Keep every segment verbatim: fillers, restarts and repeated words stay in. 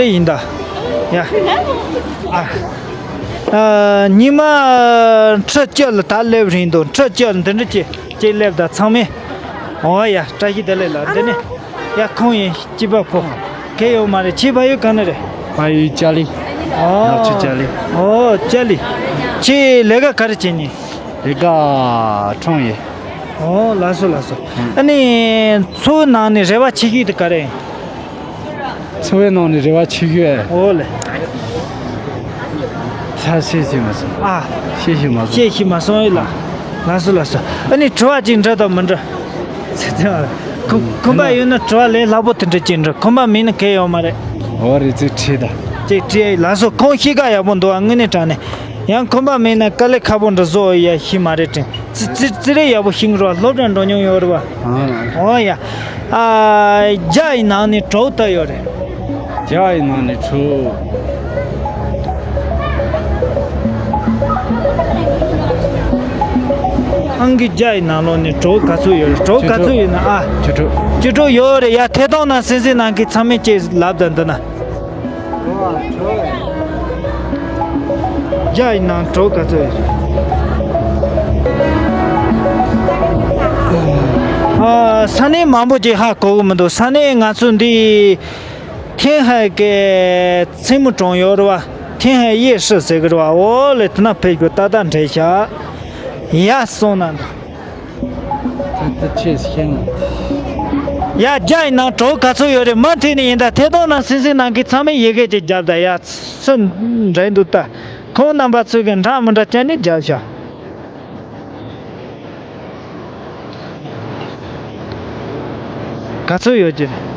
ཡིན་ད། ཡ། ཨ། ཨ། ཉི་མ་ཁྲི་བཅུ་ལ་ད་སླེབས་རན་འདུག་ཁྲི་བཅུ་ལ་འདི་འདྲ་ཅིག་ཅིག་སླེབས་ད་ཚང་མས། ཨོ་ཡ། བཀྲ་ཤིས་བདེ་ལེགས་ལགས། འདི་ནི། ཡ། ཁོང་ཡིན། སྐྱིད་པ་ཕོ། གལ་ཡོད་མ་རེད། ཁྱེད་ཕ་ཡུལ་ག་ནས་རེད། ཕ་ཡུལ་ཅ་ལི། ཨོ། ནག་ཆུ་ཅ་ལི། ཨོ། ཅ་ལི། ཁྱེད་ལས་ཀ་ག་རེ་བྱེད་ནི། ལས་ཀ་ཁྲོམ་ཡིན། ཨོ། ལགས་སོ་ལགས་སོ། ཨ་ནི། འཚོ་བའི་ནང་ནས་རེ་བ་ཆེ་ཤོས་དེ་ག་རེ་ཡིན། འཚོ་བའི་ནང་ནས་རེ་བ་ཆེ་ཤོས། ཨོ་ལེ། ས་བཤད་ཤེས་མ་སོང་། ཨ། བཤད་ཤེས་མ་སོང་། བཤད་ཤེས་མ་སོང་ཨེ་ལགས། ལགས་སོ་ལགས་སོ། ཨ་ནི་དྲི་བ་ཅིག་འདྲི་དང་མི་འདྲི། ཁོ་ཁོམ་པ་ཡོད་ན་དྲི་བ་ལས་སླ་པོ་དེ་འདྲ་ཅིག་འདྲི། ཁོམ་པ་མེད་ན་གལ་ཡོད་མ་རེད། ཨོ་རེད། ཅིག་དྲིས་དང་། ཅིག་དྲིས། ལགས་སོ། ཁོང་གཤིས་ཀ་ཡག་པོ་འདུག་ཨ། དངོས་གནས་དྲང་གནས། ཡང་ཁོམ་པ་མེད་ན་དཀའ་ལས་ཁག་པོ་འདྲ་བཟོ་ཡ་ཤེས་མ་རེད་དྲན། ཙི་ཙི་ཙི་རེ་ཡག་པོ་ཤེས་རོགས། སློབ་གྲྭ་འགྲོ་མྱོང་ཡོད་རེད་བ། ཨ། ཨོ་ཡ། ཨ། བརྒྱ་ཡི་ནང་ནས་དྲུག་ལྟ་ཡོད་རེད། བརྒྱ་ཡི་ནང་ནས་དྲུག་ཨང་ཀི་བརྒྱ་ཡི་ནང་ལོགས་ནས་དྲུག་ག་ཚོད་ཡོད་རེད། དྲུག་ག་ཚོད་ཡོད་ན། ཨ། བཅུ་དྲུག་བཅུ་དྲུག་ཡོད་རེད་ཡ། ཐད་གཏོང་ནང་གསན་གཟིགས་གནང་མཁན་ཚང་མས་ཅིག་ལབ་དང་འདི་ན། བརྒྱ་ཡི་ནང་དྲུག་ག་ཚོད་ཡོད་རེད། ཨ། ས་གནས་མང་པོ་ཅིག་ཧ་གོ་གི་མི་འདུག་ས་གནས་ང་ཚོ་འདི་ཐེན་ཧའེ་གི་མཚན་མོ་གྲོང་ཡོད་རེད་བ། ཐེན་ཧའེ་ཡེ་ཧྲི་ཟེར་གི་རེད་བ། འོ་ལེ། དེ་ན་ཕེབས་རྒྱུ་ཏག་ཏག་འདྲ་ཤག་ཡ། སོང་ན་འདུག་ད་ལྟ་ཆེས་ཤེས། ཡ། བརྒྱ་ཡི་ནང་དྲུག་ག་ཚོད་ཡོད་རེད། མུ་མཐུད་ནས་ཡིན་ད། ཐད་གཏོང་ནང་གསན་གཟིགས་གནང་མཁན་ཚང་མས་ཡི་གེ་ཅིག་རྒྱབ་ད་ཡ། སུ་འདྲ་འདུག་ད། ཁོང་རྣམ་པ་ཚོས་གི་འདྲ་མི་འདྲ་ཅན་ནས་རྒྱབ་ཤག་ག་ཚོད་ཡོད་ཀྱི་རེད།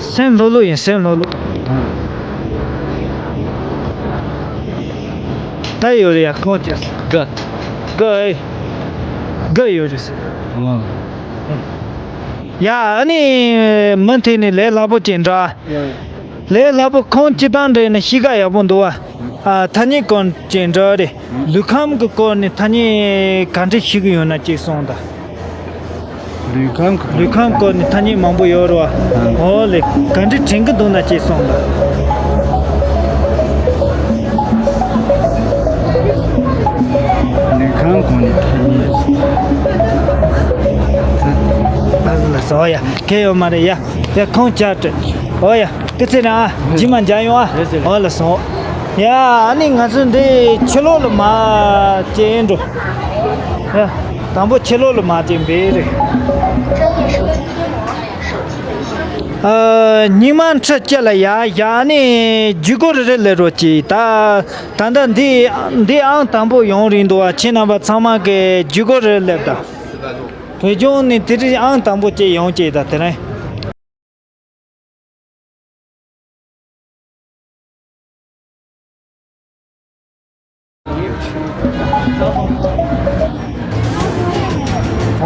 སེམས་ལྷོད་ལྷོད་ཡིན། སེམས་ལྷོད་ལྷོད། ད་ཡོད་རེད་ཡ། ཁོང་ཅི། ག་ག་ཨེ། ག་ཡོད་རེད་ཟེར། ཨོ། ཡ། ཨ་ནི། མུ་མཐུད་ནས་ལས་སླ་པོ་ཅིག་འདྲ། ཡ། ལས་སླ་པོ། ཁོང་སྤྱི་བཏང་འདྲ་ཡིན་ན་གཤིས་ཀ་ཡག་པོ་འདུག་བ། ཨ། ཐ་སྙད་སྐོར་ཅིག་འདྲ་རེད། ལུས་ཁམས་ཀྱི་སྐོར་ནས་ཐ་སྙད་ག་འདྲ་ཤེས་ཀྱི་ཡོད་ན་ཅིག་གསུངས་དང་། ལུས་ཁམས་ཀྱི། ལུས་ཁམས་སྐོར་ནས་ཐ་སྙད་མང་པོ་ཡོད་རེད་བ། ཨོ་ལེ། ག་འདྲ་དྲན་གྱི་འདུག་ན་ཅིག་གསུངས་དང་། ལུས་ཁམས་སྐོར་ནས་ཐ་སྙད། ཨ་ལ་སོ་ཡ། གལ་ཡོད་མ་རེད་ཡ། ཡ། ཁོང་ཅག་ཏུ། ཨོ་ཡ། སྐུ་ཚེ་རིང་ཨ། རྗེས་མ་མཇལ་ཡོང་ཨ། རེད་ཟེར། ཨོ་ལ་སོ། ཡ། ཨ་ནི་ང་ཚོ་འདི་ཕྱི་ལོགས་ལ་མར་ཅིག་འགྲོ། ཡ། དང་པོ་ཕྱི་ལོགས་ལ་མར་ཅིག་འབད་རེད། ཨ། ཉི་མ་ཁྲི་བཅུ་ལ་ཡ། ཡ། ཨ་ནི་བརྒྱུད་སྐུར་རེ་རེ་ལས་རོགས་གྱིས། ད་ད་ལྟ་འདི་འདི་ཨང་དང་པོ་ཡོང་རིན་འདུག་བ། ཁྱེད་རྣམ་པ་ཚང་མ་གི་བརྒྱུད་སྐུར་རེ་རེ་སླེབས་དང་། བོད་ལྗོངས་ནས་དེ་རིང་ཨང་དང་པོ་བཅས་ཡོང་ཅེས་དང་དེ་རིང་།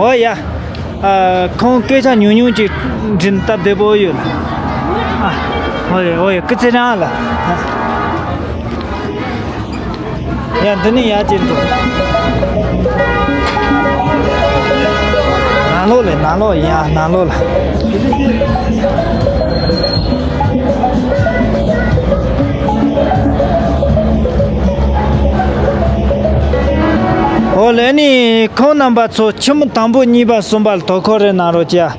འོ་ཡ། ཨ། ཁོང་སྐད་ཆ་ཉུང་ཉུང་ཅིག་འདྲི་ན་སྟབས་བདེ་པོ་ཡོད་ལ། ཨ། འོ་ཡ། འོ་ཡ། སྐུ་ཚེ་རིང་ལ། ཡ། འདི་ནས་ཡར་ཅིག་འགྲོ། ནང་ལོགས་ལ། ནང་ལོགས་ཡ། ནང་ལོགས་ལ། འོ་ལེ། ནི་ཁོང་རྣམ་པ་ཚོ་ཕྱི་མི་དང་པོ་གཉིས་པ་གསུམ་པ་ལ་དོ་ཁུར་རེ་གནང་རོགས་གྱིས།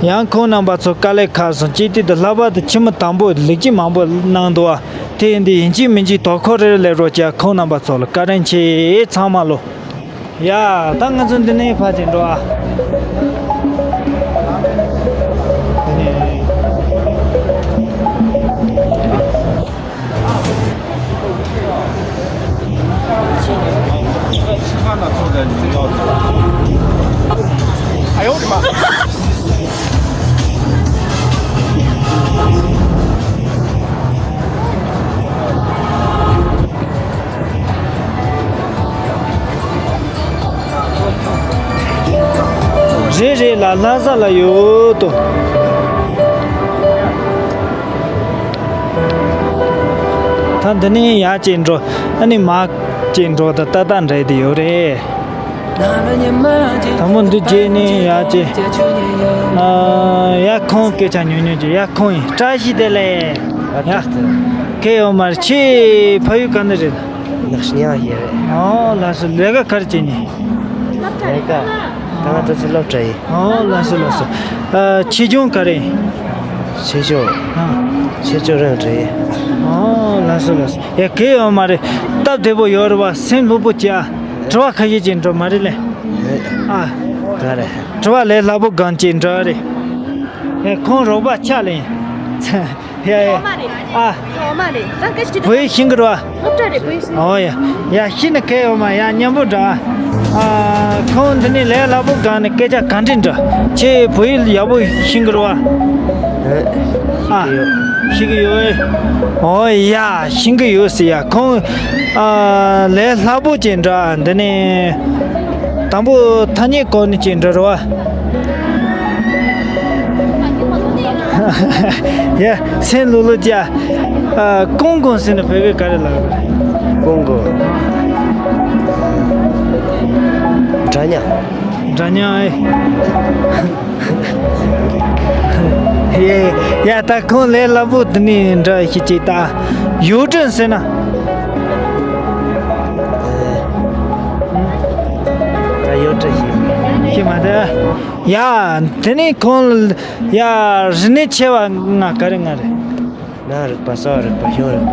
ཡང་ཁོང་རྣམ་པ་ཚོ་དཀའ་ལས་ཁག་སོང་། ཅིག་དེ་དུ་ལྷག་པར་དུ་ཕྱི་མི་དང་པོ་ལེགས་སྐྱེས་མང་པོ་གནང་འདུག་བ། དེ་ཡིན་དུས་ཡིན་གཅིག་མིན་གཅིག་དོ་ཁུར་རེ་སླེབས་རོགས་གྱིས། ཁོང་རྣམ་པ་ཚོ་ལ་བཀའ་དྲིན་ཆེ། ཚང་མ་ལོ། ཡ། ད་ང་ཚོ་འདི་ནས་ཕར་ཅིག་འགྲོ་ཨ། འདི་ནས། རེད་རེད་ལ། ལྷ་ས་ལ་ཡོད་དོ། ད་འདི་ནས་ཡར་ཅིག་འགྲོ། ཨ་ནི་མར་ཅིག་འགྲོ་ད་ཏག་ཏག་འདྲ་དེ་ཡོད་རེད། དང་པོ་འདི་བརྗེད་ནས་ཡ་ཅེ། ཡ་ཁོང་སྐད་ཆ་ཉུང་ཉུང་ཅེ། ཡ་ཁོང་ཡིན། བཀྲ་ཤིས་བདེ་ལེགས། ཡ་སྐད་ཡོད་མ་རེད། ཁྱེད་ཕ་ཡུལ་ག་ནས་རེད། ནག་ཉག་ཡིན་རེད། ཨོ་ལགས་སོ། ལས་ཀ་ག་རེ་བྱེད་ནི། ལས་ཀ་ད་ང་ད་ཚོ་སློབ་གྲྭ་ཡིན། ཨོ་ལགས་སོ་ལགས་སོ། ཆེ་ཆུང་ག་རེ་ཡིན། ཆེ་ཆུང་། ཆེ་ཆུང་རང་རེད། ཨོ་ལགས་སོ་ལགས་སོ། ཡ་གལ་ཡོད་མ་རེད། སྟབས་བདེ་པོ་ཡོད་རེད་བ། སེམས་ལྷོད་པོ་བྱས་ཨ། དྲི་བ་ཁ་ཤས་ཅིག་འགྲོ་མ་རེད་ལེ། ཨ། ག་རེ། དྲི་བ་ལས་སླ་པོ་གང་ཅིག་འདྲ་རེད། ཡ་ཁོང་རོགས་པ་ཆགས་ལེ། ཡ་ཡ། ཨོ་མ་རེད། ཨ། ཨོ་མ་རེད། ད་སྐད་ཆ་དྲི། བོད་ཡིག་ཤེས་ཀྱི་རེད་བ། སློབ་གྲྭ་རེད། བོད་ཡིག་ཤེས། ཨོ་ཡ། ཡ་ཤེས་ན་གལ་ཡོད་མ། ཡ་མཉམ་པོ་འདྲ། ཨ། ཁོང་འདི་ནས་ལས་སླ་པོ་གང་ནས་སྐད་ཆ་གང་དྲན་འདྲ། ཁྱེད་བོད་ཡིག་ཡག་པོ་ཤེས་ཀྱི་རེད་བ། ཨ། ཤེས་ཀྱི་ཡོད། ཨོ་ཡ། ཤེས་ཀྱི་ཡོད་ཟེར་ཡ། ཁོང་ཨ་ལས་སླ་པོ་ཅིག་འདྲ། འདི་ནས་དང་པོ་ཐ་སྙད་གོ་ནི་ཅིག་འདྲ་རེད་བ། ཡ་སེམས་ལྷོད་ལྷོད་བྱས་ཨ། ཀོང་ཀོང་ཟེར་ན་བོད་སྐད་ག་རེ་ལབ་རེད། ཀོང་ཀོང་། འདྲ་མཉམ། འདྲ་མཉམ་ཨེ། ཡ་ཡ། ད་ཁོང་ལས་སླ་པོ་འདི་ནས་འདྲ་ཞིག་ཅིག་ད། ཡོ་ཀྲིན་ཟེར་ན། ད་ཡོ་ཀྲིན་ཞིག་ཤེས་མ་ཐུབ། ཡ་དེ་ནས་ཁོང་ཡ་རིག་གནས་ཆེ་བ་ལྔ་ག་རེ་ལྔ་རེད། ནང་རིག་པ། ས་རིག་པ། གཞུང་རིག་པ།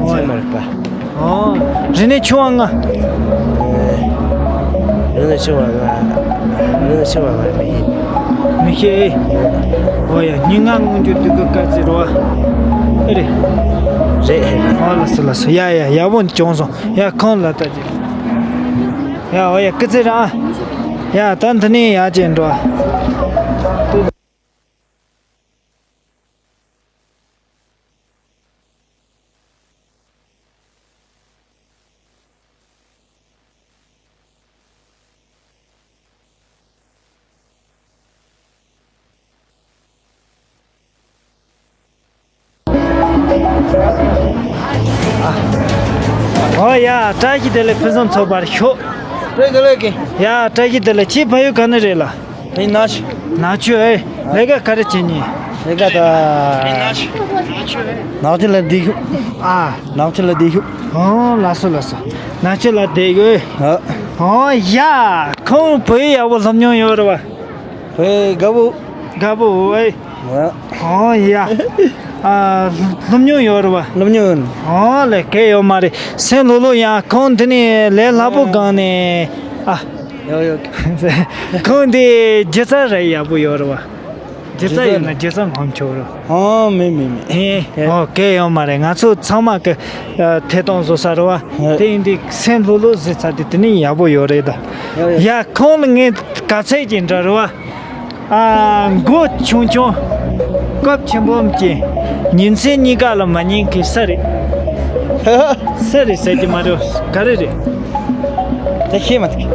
ཚད་མ་རིག་པ། ཨོ། རིག་གནས་ཆུང་བ་ལྔ། རིག་གནས་ཆུང་བ་ལྔ། རིག་གནས་ཆུང་བ་ལྔ་མི་ཤེས། མི་ཤེས། ཨོ་ཡ། སྙན་ངག་མངོན་བརྗོད་དུས་ཀྱི་སྐར་རྩིས་རེད་བ། ཨེ་རེད། རེད། ཨོ་ལགས་སོ་ལགས་སོ། ཡ་ཡ། ཡག་པོ་བྱུང་སོང་། ཡ་ཁོང་ལ་ལྟ་ཅིག། ཡ་ཨོ་ཡ། སྐུ་ཚེ་རིང་ཨ། ཡ་ད་འདི་ནས་ཡར་ཅིག་འགྲོ་ཨ། ཨོ་ཡ། བཀྲ་ཤིས་བདེ་ལེགས། ཕུན་སུམ་ཚོགས་པར་ཤོག། བཀྲ་ཤིས་བདེ་ལེགས་ཀྱི། ཡ་བཀྲ་ཤིས་བདེ་ལེགས། ཁྱེད་ཕ་ཡུལ་ག་ནས་རེད་ལ། ངའི་ནག་ཆུ། ནག་ཆུ་ཨེ། ལས་ཀ་ག་རེ་བྱེད་ནི། ལས་ཀ་ད། ནག་ཆུ་ལ་བསྡད་ཤོག། ཨ། ནག་ཆུ་ལ་བསྡད་ཤོག། ཨོ་ལགས་སོ་ལགས་སོ། ནག་ཆུ་ལ་བསྡད་དགོས། ཨ། ཨོ་ཡ། ཁོང་བོད་ཡིག་ཡག་པོ་སློབ་མྱོང་ཡོད་རེད་བ། བོད་ཡིག་དགའ་པོ། དགའ་པོ་ཨེ། ཨ། ཨོ་ཡ། ཨ། སློབ་མྱོང་ཡོད་རེད་བ། སློབ་མྱོང་ཡོད། ཨོ་ལེ། གལ་ཡོད་མ་རེད། སེམས་ལྷོད་ལྷོད་ཡ། ཁོང་འདི་ནས་ལས་སླ་པོ་སྒང་ནས། ཨ། ཡོད་ཡོད། ཁོང་འདི་སྒྱུ་རྩལ་ར་ཡག་པོ་ཡོད་རེད་བ། སྒྱུ་རྩལ་ཡོད་ན་སྒྱུ་རྩལ་ངོམ་ཆོག་རེད། ཨོ་མེད་མེད་མེད། ཨེ། ཡ། ཨོ་གལ་ཡོད་མ་རེད། ང་ཚོ་ཚང་མ་གི་ཐད་གཏོང་བཟོ་ས་རེད་བ། ཡ། དེ་ཡིན་དུས་སེམས་ལྷོད་ལྷོད་བཟོས་ཚར་དུས་དེ་ནས་ཡག་པོ་ཡོད་རེད་ད། ཡ་ཡ། ཡ་ཁོང་ལ་ངས་ག་ཚད་ཅིག་འདྲ་རེད་བ། ཨ། མགོ་ཆུང་ཆུང་། སྐབས་ཆེན་པོ་མ་སྐྱེས། ཉིན་མཚན་གཉིས་ཀ་ལ་མ་ཉན་མཁན་ས་རེད། ས་རེད་ཟེར་གྱི་མ་རེད། ག་རེ་རེད། ད་ཤེས་མ་ཐུབ།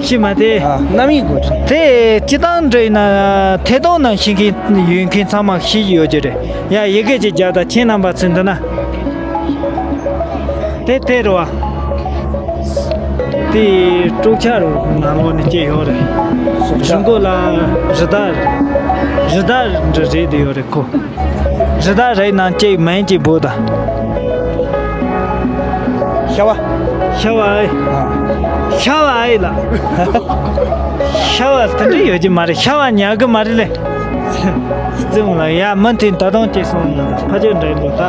ཤེས་མ་ཐུབ། ཨ། རྣམ་དབྱེ་དགོས་རེད། དེ་སྤྱི་བཏང་འདྲ་ཡིན་ན་ཐད་གཏོང་ནང་ཤེས་མཁན་ཡོད་མཁན་ཚང་མ་ཤེས་ཀྱི་ཡོད་ཀྱི་རེད། ཡ་ཡི་གེ་ཅིག་རྒྱག་དང་། ཁྱེད་རྣམ་པ་ཚོས་འདི་ན། དེ་དེ་རེད་བ། དེ་དཀྲུག་ཆ་རུ་ནང་ལོགས་ནས་སྐྱེས་ཡོད་རེད། སྲོག་ཆགས། གཞུག་གུ་ལ་རི་དྭགས། རི་དྭགས་འདྲ་རེད་དེ་ཡོད་རེད་ཁོ། རི་དྭགས་རེད་ནང་སྐྱེས་མིན་གྱི་བུ་དང་། ཤ་བ། ཤ་བ་ཨེ། ཨ། ཤ་བ་ཨེ་ལ། ཤ་བ་དེ་འདྲ་ཡོད་ཀྱི་མ་རེད། ཤ་བ་ཉར་གི་མ་རེད་ལེ། ཙི་མོ་ལ་ཡ་མི་མཐུན་ད་དུང་སྐྱེས་སོང་ནི་ཕ་ཆོས་འདྲ་ཡིན་པོ་ད།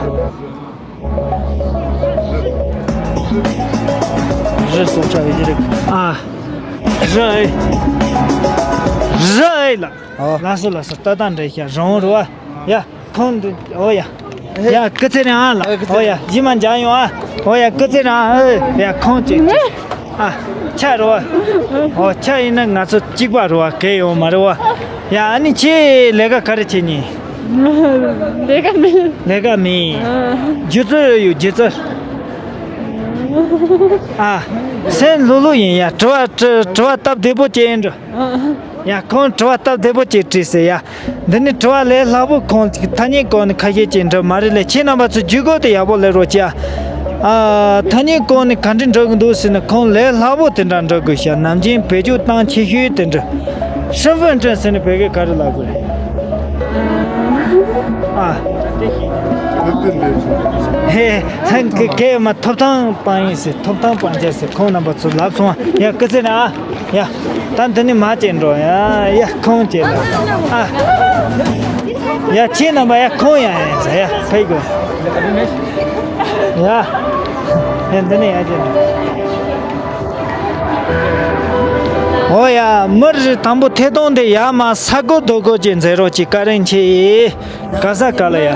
རི་སྲོག་ཆགས་ཡོད་ཀྱི་རེད། ཨ། རི་ཨེ། རི་ཨེ་ལ། ཨ། ལགས་སོ་ལགས་སོ། ལྟ་སྟངས་འདྲ་ཤག་རང་རུ་བ། ཡ་ཁོང་འདི་ཨོ་ཡ། ཡ་སྐུ་ཚེ་རིང་ཨ་ལ། ཨོ་སྐུ་ཚེ་ཨོ་ཡ། རྗེས་མ་མཇལ་ཡོང་ཨ། ཨོ་ཡ་སྐུ་ཚེ་རིང་ཨ། ཨོ་ཡ་ཁོང་ཅིག་ཅིག་ཨ། ཆ་རུ་བ། ཨོ་ཆ་ཡིན་ན་ང་ཚོ་གཅིག་པ་རུ་བ་གལ་ཡོད་མ་རུ་བ། ཡ་ཨ་ནི་ཁྱེད་ལས་ཀ་ག་རེ་བྱེད་ནི། ལས་ཀ་མེད། ལས་ཀ་མེད། ཨ། སྒྱུ་རྩལ་ཡོད་སྒྱུ་རྩལ། ཨ། སེམས་ལྷོད་ལྷོད་ཡིན་ཡ། དྲི་བ་དྲི་དྲི་བ་སྟབས་བདེ་པོ་ཅིག་ཡིན་འགྲོ། ཡ་ཁོང་དྲི་བ་སྟབས་བདེ་པོ་ཅིག་དྲིས་ཟེར་ཡ། འདི་ནི་དྲི་བ་ལས་སླ་པོ། ཁོང་ཐ་སྙད་སྐོར་ནས་ཁ་ཤས་ཅིག་འདྲི་མ་རེད་ལས། ཁྱེད་རྣམ་པ་ཚོས་ཇུས་འགོད་དེ་ཡག་པོ་ལས་རོགས་བྱས། ཨ། ཐ་སྙད་ཀུན་ནས་ག་འདྲ་འགྲོ་གི་འདུག་ཟེར་ན། ཁོང་ལས་སླ་པོ་དེ་འདྲ་འགྲོ་དགོས་ཤག་ནམ་རྒྱུན་བེད་སྤྱོད་གཏོང་ཆེ་ཤོས་དེ་འདྲ། 身份证 ཟེར་ན་བོད་སྐད་ག་རེ་ལབ་དགོས་རེད། ཨ། ཧེ། ཐང་གི་སྐད་མ། ཐོབ་ཐང་སྤང་ཡིན་ཟེར། ཐོབ་ཐང་སྤང་བྱ་ཟེར། ཁོང་རྣམ་པ་ཚོ་ལབ་སོང་། ཡ། སྐུ་ཚེ་ན། ཨ། ཡ། ད་འདི་ནས་མར་བྱས་འགྲོ། ཡ། ཡ། ཁོང་བྱས་ལ། ཨ། ཡ། ཁྱེད་རྣམ་པ། ཡ། ཁོང་ཡང་ཡིན་ཟེར། ཡ། ཕེབས་དགོས། ཡ། ཡ། འདི་ནས་ཡར་བྱས་འགྲོ། འོ་ཡ། མི་རེ་དང་པོ་ཐད་གཏོང་དེ་ཡར་མར་ས་རྒོད་རྡོ་རྒོད་ཅིག་མཛད་རོགས་གྱིས། བཀའ་དྲིན་ཆེ། ག་ས་ག་ལ་ཡ།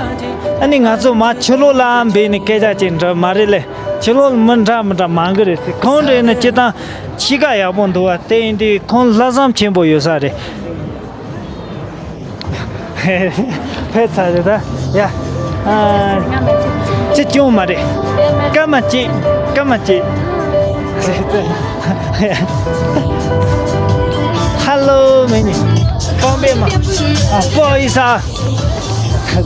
ཨ་ནི་ང་ཚོ་མར་ཕྱི་ལོགས་ལ་འབད་ནས་སྐད་ཆ་ཅིག་འདྲི། མ་རེད་ལེ། ཕྱི་ལོགས་མི་འདྲ་མི་འདྲ་མང་གི་རེད་ཟེར། ཁོང་རེད་ན་སྤྱིར་བཏང་གཤིས་ཀ་ཡག་པོ་འདུག་བ། དེ་ཡིན་དུས་ཁོང་ལྷག་བསམ་ཆེན་པོ་ཡོད་ས་རེད། ཕེབས་ཚར་རེད་ད། ཡ། ཨ། ཅི་སྐྱོན་མ་རེད། སྐར་མ་གཅིག་སྐར་མ་གཅིག་ཧ་ལོ། མེ་ནི། ཁང་པའི་མ། ཨ། 不好意思啊།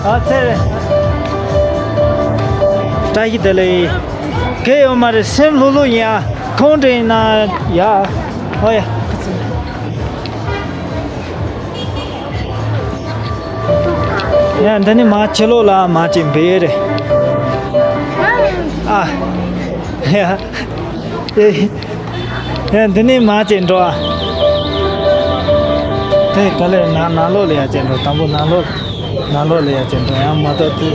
ཨ་ཙི། བཀྲ་ཤིས་བདེ་ལེགས། གལ་ཡོད་མ་རེད། སེམས་ལྷོད་ལྷོད་ཡིན་ཨ། ཁོང་འདྲ་ཡིན་ན་ཡ། ཨོ་ཡ། ཡ། འདི་ནི་མ་ཕྱི་ལོགས་ལ་མ་ཅིག་འབད་རེད། ཨ། ཡ། ཨེ། ཡ། འདི་ནས་མར་བྱས་འགྲོ་ཨ། དེ་ག་ལེར་ནང་ནང་ལོགས་ལ་ཡར་བྱས་འགྲོ། དང་པོ་ནང་ལོགས། ནང་ལོགས་ལ་ཡར་བྱས་འགྲོ། ཡང་མ་གཏོགས་དེ།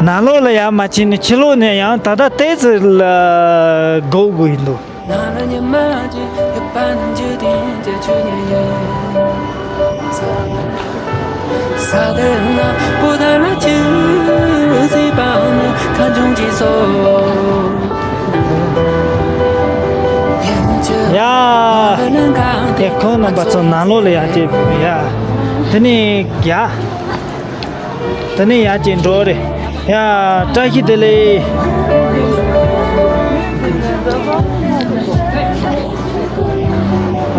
ནང་ལོགས་ལ་ཡར་མ་ཕྱིན་ནས་ཕྱི་ལོགས་ནས་ཡང་ད་ལྟ་ཏོག་ཙམ་ལ་སྒུག་དགོས་ཀྱི་འདུག་ཡ། དེ་ཁོང་རྣམ་པ་ཚོ་ནང་ལོགས་ལ་ཡར་བྱས། ཡ། དེ་ནས་ཡ། དེ་ནས་ཡར་བྱས་འགྲོ་རེད། ཡ། བཀྲ་ཤིས་བདེ་ལེགས།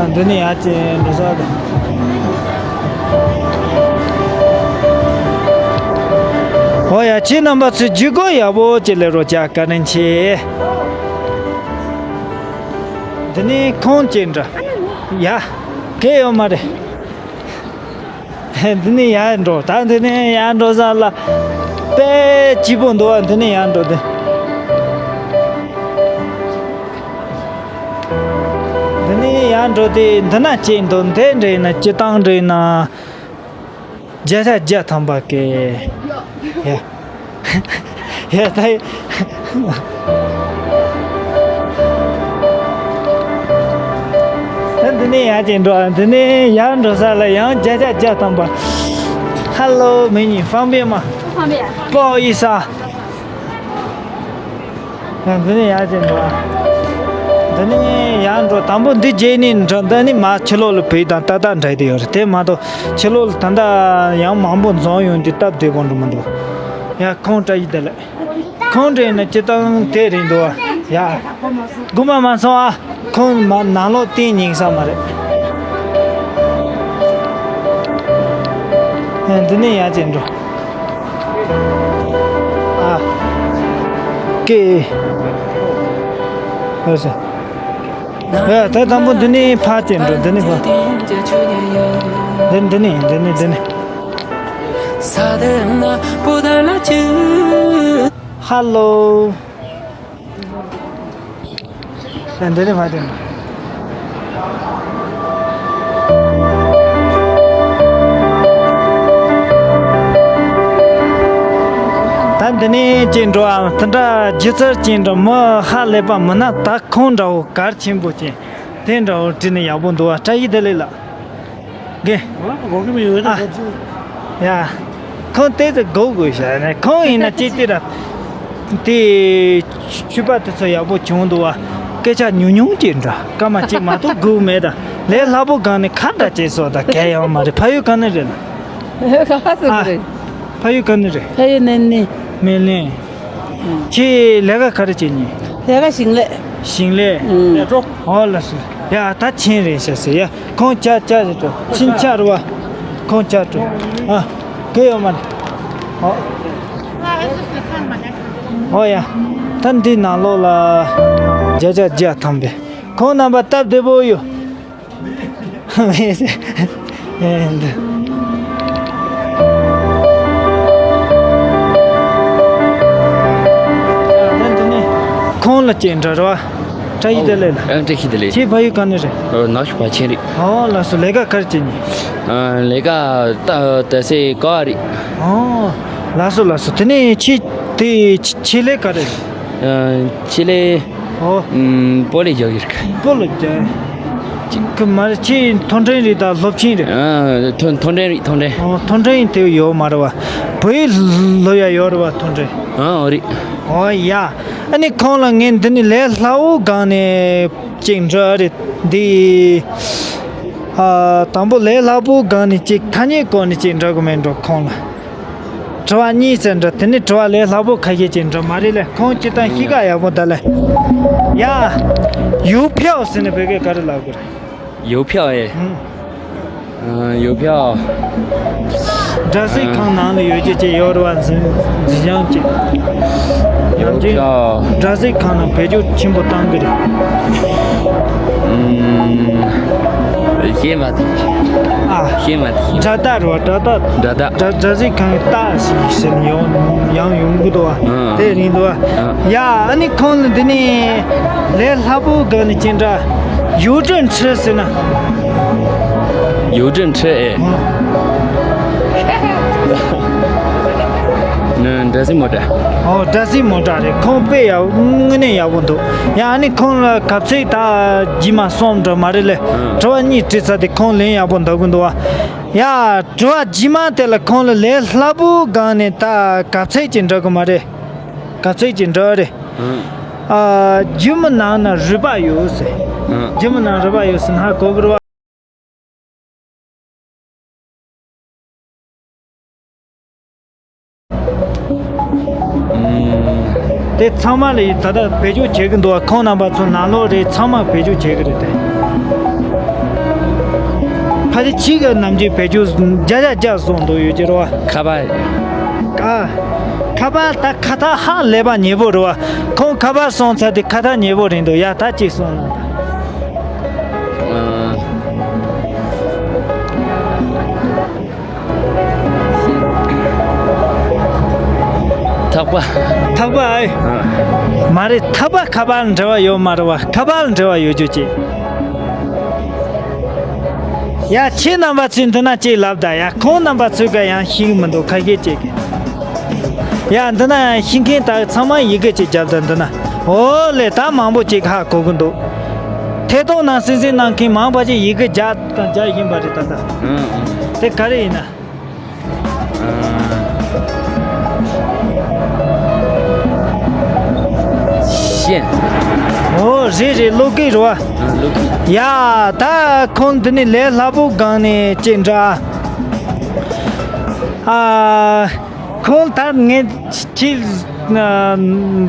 ཨ། འདི་ནས་ཡར་བྱས་འགྲོ་ས་རེད། འོ་ཡ། ཁྱེད་རྣམ་པ་ཚོས་བརྒྱུད་སྐུར་ཡག་པོ་ཅིག་ལེན་རོགས་བྱ། བཀའ་དྲིན་ཆེ། འདི་ནས་ཁོང་བྱས་འགྲོ། ཡ། གལ་ཡོད་མ་རེད། འདི་ནས་ཡར་འགྲོ། ད་འདི་ནས་ཡར་འགྲོ་ས་ལ་དཔེ་སྐྱིད་པོ་འདུག་བ། འདི་ནས་ཡར་འགྲོ་དེ། འདི་ནས་ཡར་འགྲོ་དེ། འདི་ན་ཅིག་འདུག་འདི་འདྲ་ཡིན་ན། སྤྱིར་བཏང་འདྲ་ཡིན་ན། བརྒྱ་ཆ་བརྒྱ་ཐམ་པ་སྐད། ཡ། ཡ། ད་ཡ། ད་འདི་ནས་ཡར་བྱས་འགྲོ། འདི་ནས་ཡར་འགྲོ་ས་ལ་ཡང་བརྒྱ་ཆ་བརྒྱ་ཐམ་པ། ཧ་ལོ། མེ་ཉིན། 方便吗？不方便。不好意思啊。 ཡང་འདི་ནས་ཡར་བྱས་འགྲོ། འདི་ནས་ཡར་འགྲོ། དང་པོ་འདི་བརྒྱུད་ནས་འགྲོ། འདི་ནས་མར་ཕྱི་ལོགས་ལ་བུད་དང་ཏག་ཏག་འདྲ་དེ་ཡོད་རེད། དེ་མ་གཏོགས་ཕྱི་ལོགས་ལ་ད་ལྟ་ཡང་མང་པོ་འཛོམས་ཡོང་དུས་སྟབས་བདེ་པོ་འགྲོ་མི་འདུག་ཡ། ཁོང་བཀྲ་ཤིས་བདེ་ལེགས། ཁོང་འདྲ་ཡིན་ན་སྤྱིར་བཏང་དེ་རེད་འདུག་ཡ། དགོངས་པ་མ་ཚོམ་ཨ། ཁོང་མ་ནང་ལོགས་གཏན་ཉིན་ས་མ་རེད། ཡ། འདི་ནས་ཡར་བྱས་འགྲོ། ཨ། ཀེ། ཧོ་ས། ཡ། ད་དང་པོ་འདི་ནས་ཕར་བྱས་འགྲོ། འདི་ནས་ཕར། འདི། འདི་ནས། འདི་ནས། འདི་ནས། ཧ་ལོ། ཡ། འདི་ནས་ཕར་བྱས་འགྲོ། ད་འདི་ནས་བྱས་འགྲོ་ཨ། དེ་འདྲ་སྒྱུ་རྩལ་ཅན་འདྲ། མི་ཧ་ལས་པ་མིན་ན། ད་ཁོང་འདྲ་བོ་གལ་ཆེན་པོ་ཅན་དེ་འདྲ་བོ་བྲིས་ནས་ཡག་པོ་འདུག་བ། བཀྲ་ཤིས་བདེ་ལེགས་ལགས། དགེ། ཨ། ཡ། ཁོང་ཏོག་ཙམ་སྒུག་དགོས་ཤག་ནས། ཁོང་ཡིན་ན་ཅི་སྟེ་ར། དེ་ཕྱུ་པ་དེ་ཚོ་ཡག་པོ་བྱུང་འདུག་བ། སྐད་ཆ་ཉུང་ཉུང་ཅིག་འདྲ། སྐར་མ་གཅིག་མ་གཏོགས་སྒུག་མེད་ད། ལས་སླ་པོ་སྒང་ནས་ཁ་འདྲ་བྱས་སོང་ད། གལ་ཡོད་མ་རེད། ཕ་ཡུལ་ག་ནས་རེད་ལགས། ག་པར་ཨ། རེད། ཕ་ཡུལ་ག་ནས་རེད། ཕ་ཡུལ་སྨན་གླིང་། སྨན་གླིང་། ཨང་། ཁྱེད་ལས་ཀ་ག་རེ་བྱེད་ནི། ལས་ཀ་ཞིང་ལས། ཞིང་ལས། ཨང་། ཨོ་ལགས་སོ། ཡ་ད་ཆིན་རེད་ཤག་ཟེར་ཡ། ཁོང་ཅག་ཅག་རེད་འགྲོ། ཆིན་ཅག་རེད་བ། ཁོང་ཅག་འགྲོ། ཨ། གི་ཡོད་མ་རེད། ཨོ། ཨོ་ཡ། ད་འདི་ནང་ལོགས་ལ་བརྒྱ་ཆ་བརྒྱ་ཐམ་པས། ཁོང་རྣམ་པ་སྟབས་བདེ་པོ་ཡོད། མེད་ཟེར། ཨེ་འདི། ད་འདི་ནི་ཁོང་ལ་ཅིག་འདྲི་རོགས། བཀྲ་ཤིས་བདེ་ལེགས་ལགས། ཨ། བཀྲ་ཤིས་བདེ་ལེགས། ཁྱེད་ཕ་ཡུལ་ག་ནས་རེད། ཨ། ནག་ཆུ་བར་ཆེན་རེད། ཨོ་ལགས་སོ། ལས་ཀ་ག་རེ་བྱེད་ནི། ཨ། ལས་ཀ་ད་ད་སེ་ཀ་རེད། ཨོ་ལགས་སོ་ལགས་སོ། དེ་ནས་ཁྱེད་དེ་ཆེད་ལས་ག་རེ་རེད། ཨ། ཆེད་ལས། ཨོ། ཨམ། སྤོ་ལོ་རྒྱག་གི་རེད། སྤོ་ལོ་རྒྱག་གི་མ་རེད། ཁྱེད་མཐོ་འབྲིང་རེད་ད་སློབ་ཆེན་རེད། ཨ། མཐོ་མཐོ་འབྲིང་རེད། མཐོ་འབྲིང་། ཨོ། མཐོ་འབྲིང་དེ་ཡོད་མ་རེད་བ། བོད་ཡིག་སློབ་ཡ་ཡོད་རེད་བ། མཐོ་འབྲིང་། ཨ། ཨོ་རེད། ཨོ་ཡ། ཨ་ནི་ཁོང་ལ་ངས་འདི་ནས་ལས་སླ་བོ་སྒང་ནས་ཅིག་འདྲི་ཨ་རེད་འདི། ཨ། དང་པོ་ལས་སླ་བོ་སྒང་ནས་ཅིག་ཐ་སྙད་སྐོར་ནས་ཅིག་འདྲི་དགོས་མེད་འགྲོ་ཁོང་ལ། དྲི་བ་གཉིས་ཙམ་འདྲི། དེ་ནས་དྲི་བ་ལས་སླ་པོ་ཁ་ཤས་ཅིག་འདྲི་མ་རེད་ལས། ཁོང་སྤྱིར་བཏང་གཤིས་ཀ་ཡག་པོ་འདུག་ལས། ཡ། ཡུའུ་ཕྱའོ་ཟེར་ནས་བོད་སྐད་ག་རེ་ལབ་དགོས་རེད། ཡུའུ་ཕྱའོ་ཨེ། ཨ། ཡུའུ་ཕྱའོ། སྦྲག་སྲིད་ཁང་ནང་ལ་ཡོད་རྒྱུ་ཅིག་ཡོད་རེད་བ། འཛིན་འཛིན་བྱང་ཅིག་ཡང་ཅིག་ཡོད་ཀྱང་། སྦྲག་སྲིད་ཁང་ནང་བེད་སྤྱོད་ཆེན་པོ་བཏང་གི་རེད། ཨུམ། ཤེས་མ་ཐུབ། ཨ། ཤེས་མ་ཐུབ། དགྲ་སྟག་རེད་བ། དགྲ་སྟག་དགྲ་སྟག་སྦྲག་སྲིད་ཁང་གི་སྟག་ཞིག་ཟེར་ནས་ཡང་ཡང་ཡོང་གི་འདུག་བ། ཨ། དེ་རིང་འདུག་བ། ཨ། ཡ། ཨ་ནི་ཁོང་ལ་འདི་ནས་ལས་སླ་པོ་སྒང་ནས་ཅི་འདྲ། 邮政车ཟེར་ན། 邮政车ཨེ། ཨ། ནི་སྦྲག་སྲིད་མོ་ཊ། ཨོ། སྦྲག་སྲིད་མོ་ཊ་རེད། ཁོང་དཔེ་ཡག་དངོས་གནས་ཡག་པོ་འདུག་ཡ། ཨ་ནི་ཁོང་ལ་གབ་ཚིག་ད་རྗེས་མ་གསུམ་འདྲ་མ་རེད་ལས། ཨང་། དྲི་བ་གཉིས་དྲིས་ཚར་ཏེ་ཁོང་ལན་ཡག་པོ་འདེབས་ཀྱི་འདུག་བ། ཡ། དྲི་བ་རྗེས་མ་དེ་ལ་ཁོང་ལ་ལས་སླ་པོའི་སྒང་ནས་ད་གབ་ཚིག་ཅིག་འདྲི་དགོས་མ་རེད། གབ་ཚིག་ཅིག་འདྲི་རེད། ཨང་། ཨ། རྒྱུ་མའི་ནང་ན་རུས་པ་ཡོད་ཟེར། ཨང་། རྒྱུ་མའི་ནང་རུས་པ་ཡོད་ཟེར་ན་ཧ་གོ་གི་རེད་བ། དེ་ཚང་མ་ལ་ད་ལྟ་བེད་སྤྱོད་བྱེད་ཀྱི་འདུག་བ། ཁོང་རྣམ་པ་ཚོ་ནང་ལོགས་རེད། ཚང་མ་བེད་སྤྱོད་བྱེད་ཀྱི་རེད་དེ། ཕལ་ཆེར་ཕྱི་གི་ནམ་རྒྱུན་བེད་སྤྱོད་བརྒྱ་ཆ་བརྒྱ་སོང་འདུག་ཡོད་ཀྱི་རེད་བ། ཁ་པར། ཨ། ཁ་པར་ད་ཁ་ཐག་ཧ་ལས་པ་ཉེ་པོ་རེད་བ། ཁོང་ཁ་པར་སོང་ཚར་དེ་ཁ་ཐག་ཉེ་པོ་རེད་འདུག་ཡ། ད་ཅིག་སོང་ན་ད། ཨ། ཐག་པ། ཐག་པ་ཨེ། ཨ། མ་རེད། ཐག་པ་ཁ་པར་འབྲེལ་བ་ཡོད་མ་རེད་བ། ཁ་པར་འབྲེལ་བ་ཡོད་རྒྱུ་ཅིག་ཡ། ཁྱེད་རྣམ་པ་ཚོས་འདི་ན་ཅིག་ལབ་ད་ཡ། ཁོང་རྣམ་པ་ཚོས་ག་ཡང་ཤེས་ཀྱི་མི་འདུག་ཁ་ཤས་ཅིག་ཡ། འདི་ན་ཤེས་མཁན་ད་ཚང་མ་ཡི་གེ་ཅིག་བརྒྱབ་ད་འདི་ན། ཨོ་ལེ། ད་མང་པོ་ཅིག་ཧ་གོ་གི་འདུག་ཐད་གཏོང་ནང་སེམས་སེམས་གནང་མཁན་མང་བ་ཅིག་ཡི་གེ་བརྒྱབ་དང་བརྒྱབ་བཞིན་པ་རེད་ད་ལྟ། ཨང་། དེ་ག་རེ་ཡིན་ན། ཨང་། ཤེས། ཨོ་རེད་རེད། བློ་སྐྱེད་རེད་བ། ཨང་། བློ་སྐྱེད། ཡ། ད་ཁོང་འདི་ནས་ལས་སླ་པོ་སྒང་ནས་ཅིག་འདྲི་ཨ། ཨ། ཁོང་ད་ངས་ཁྱེད་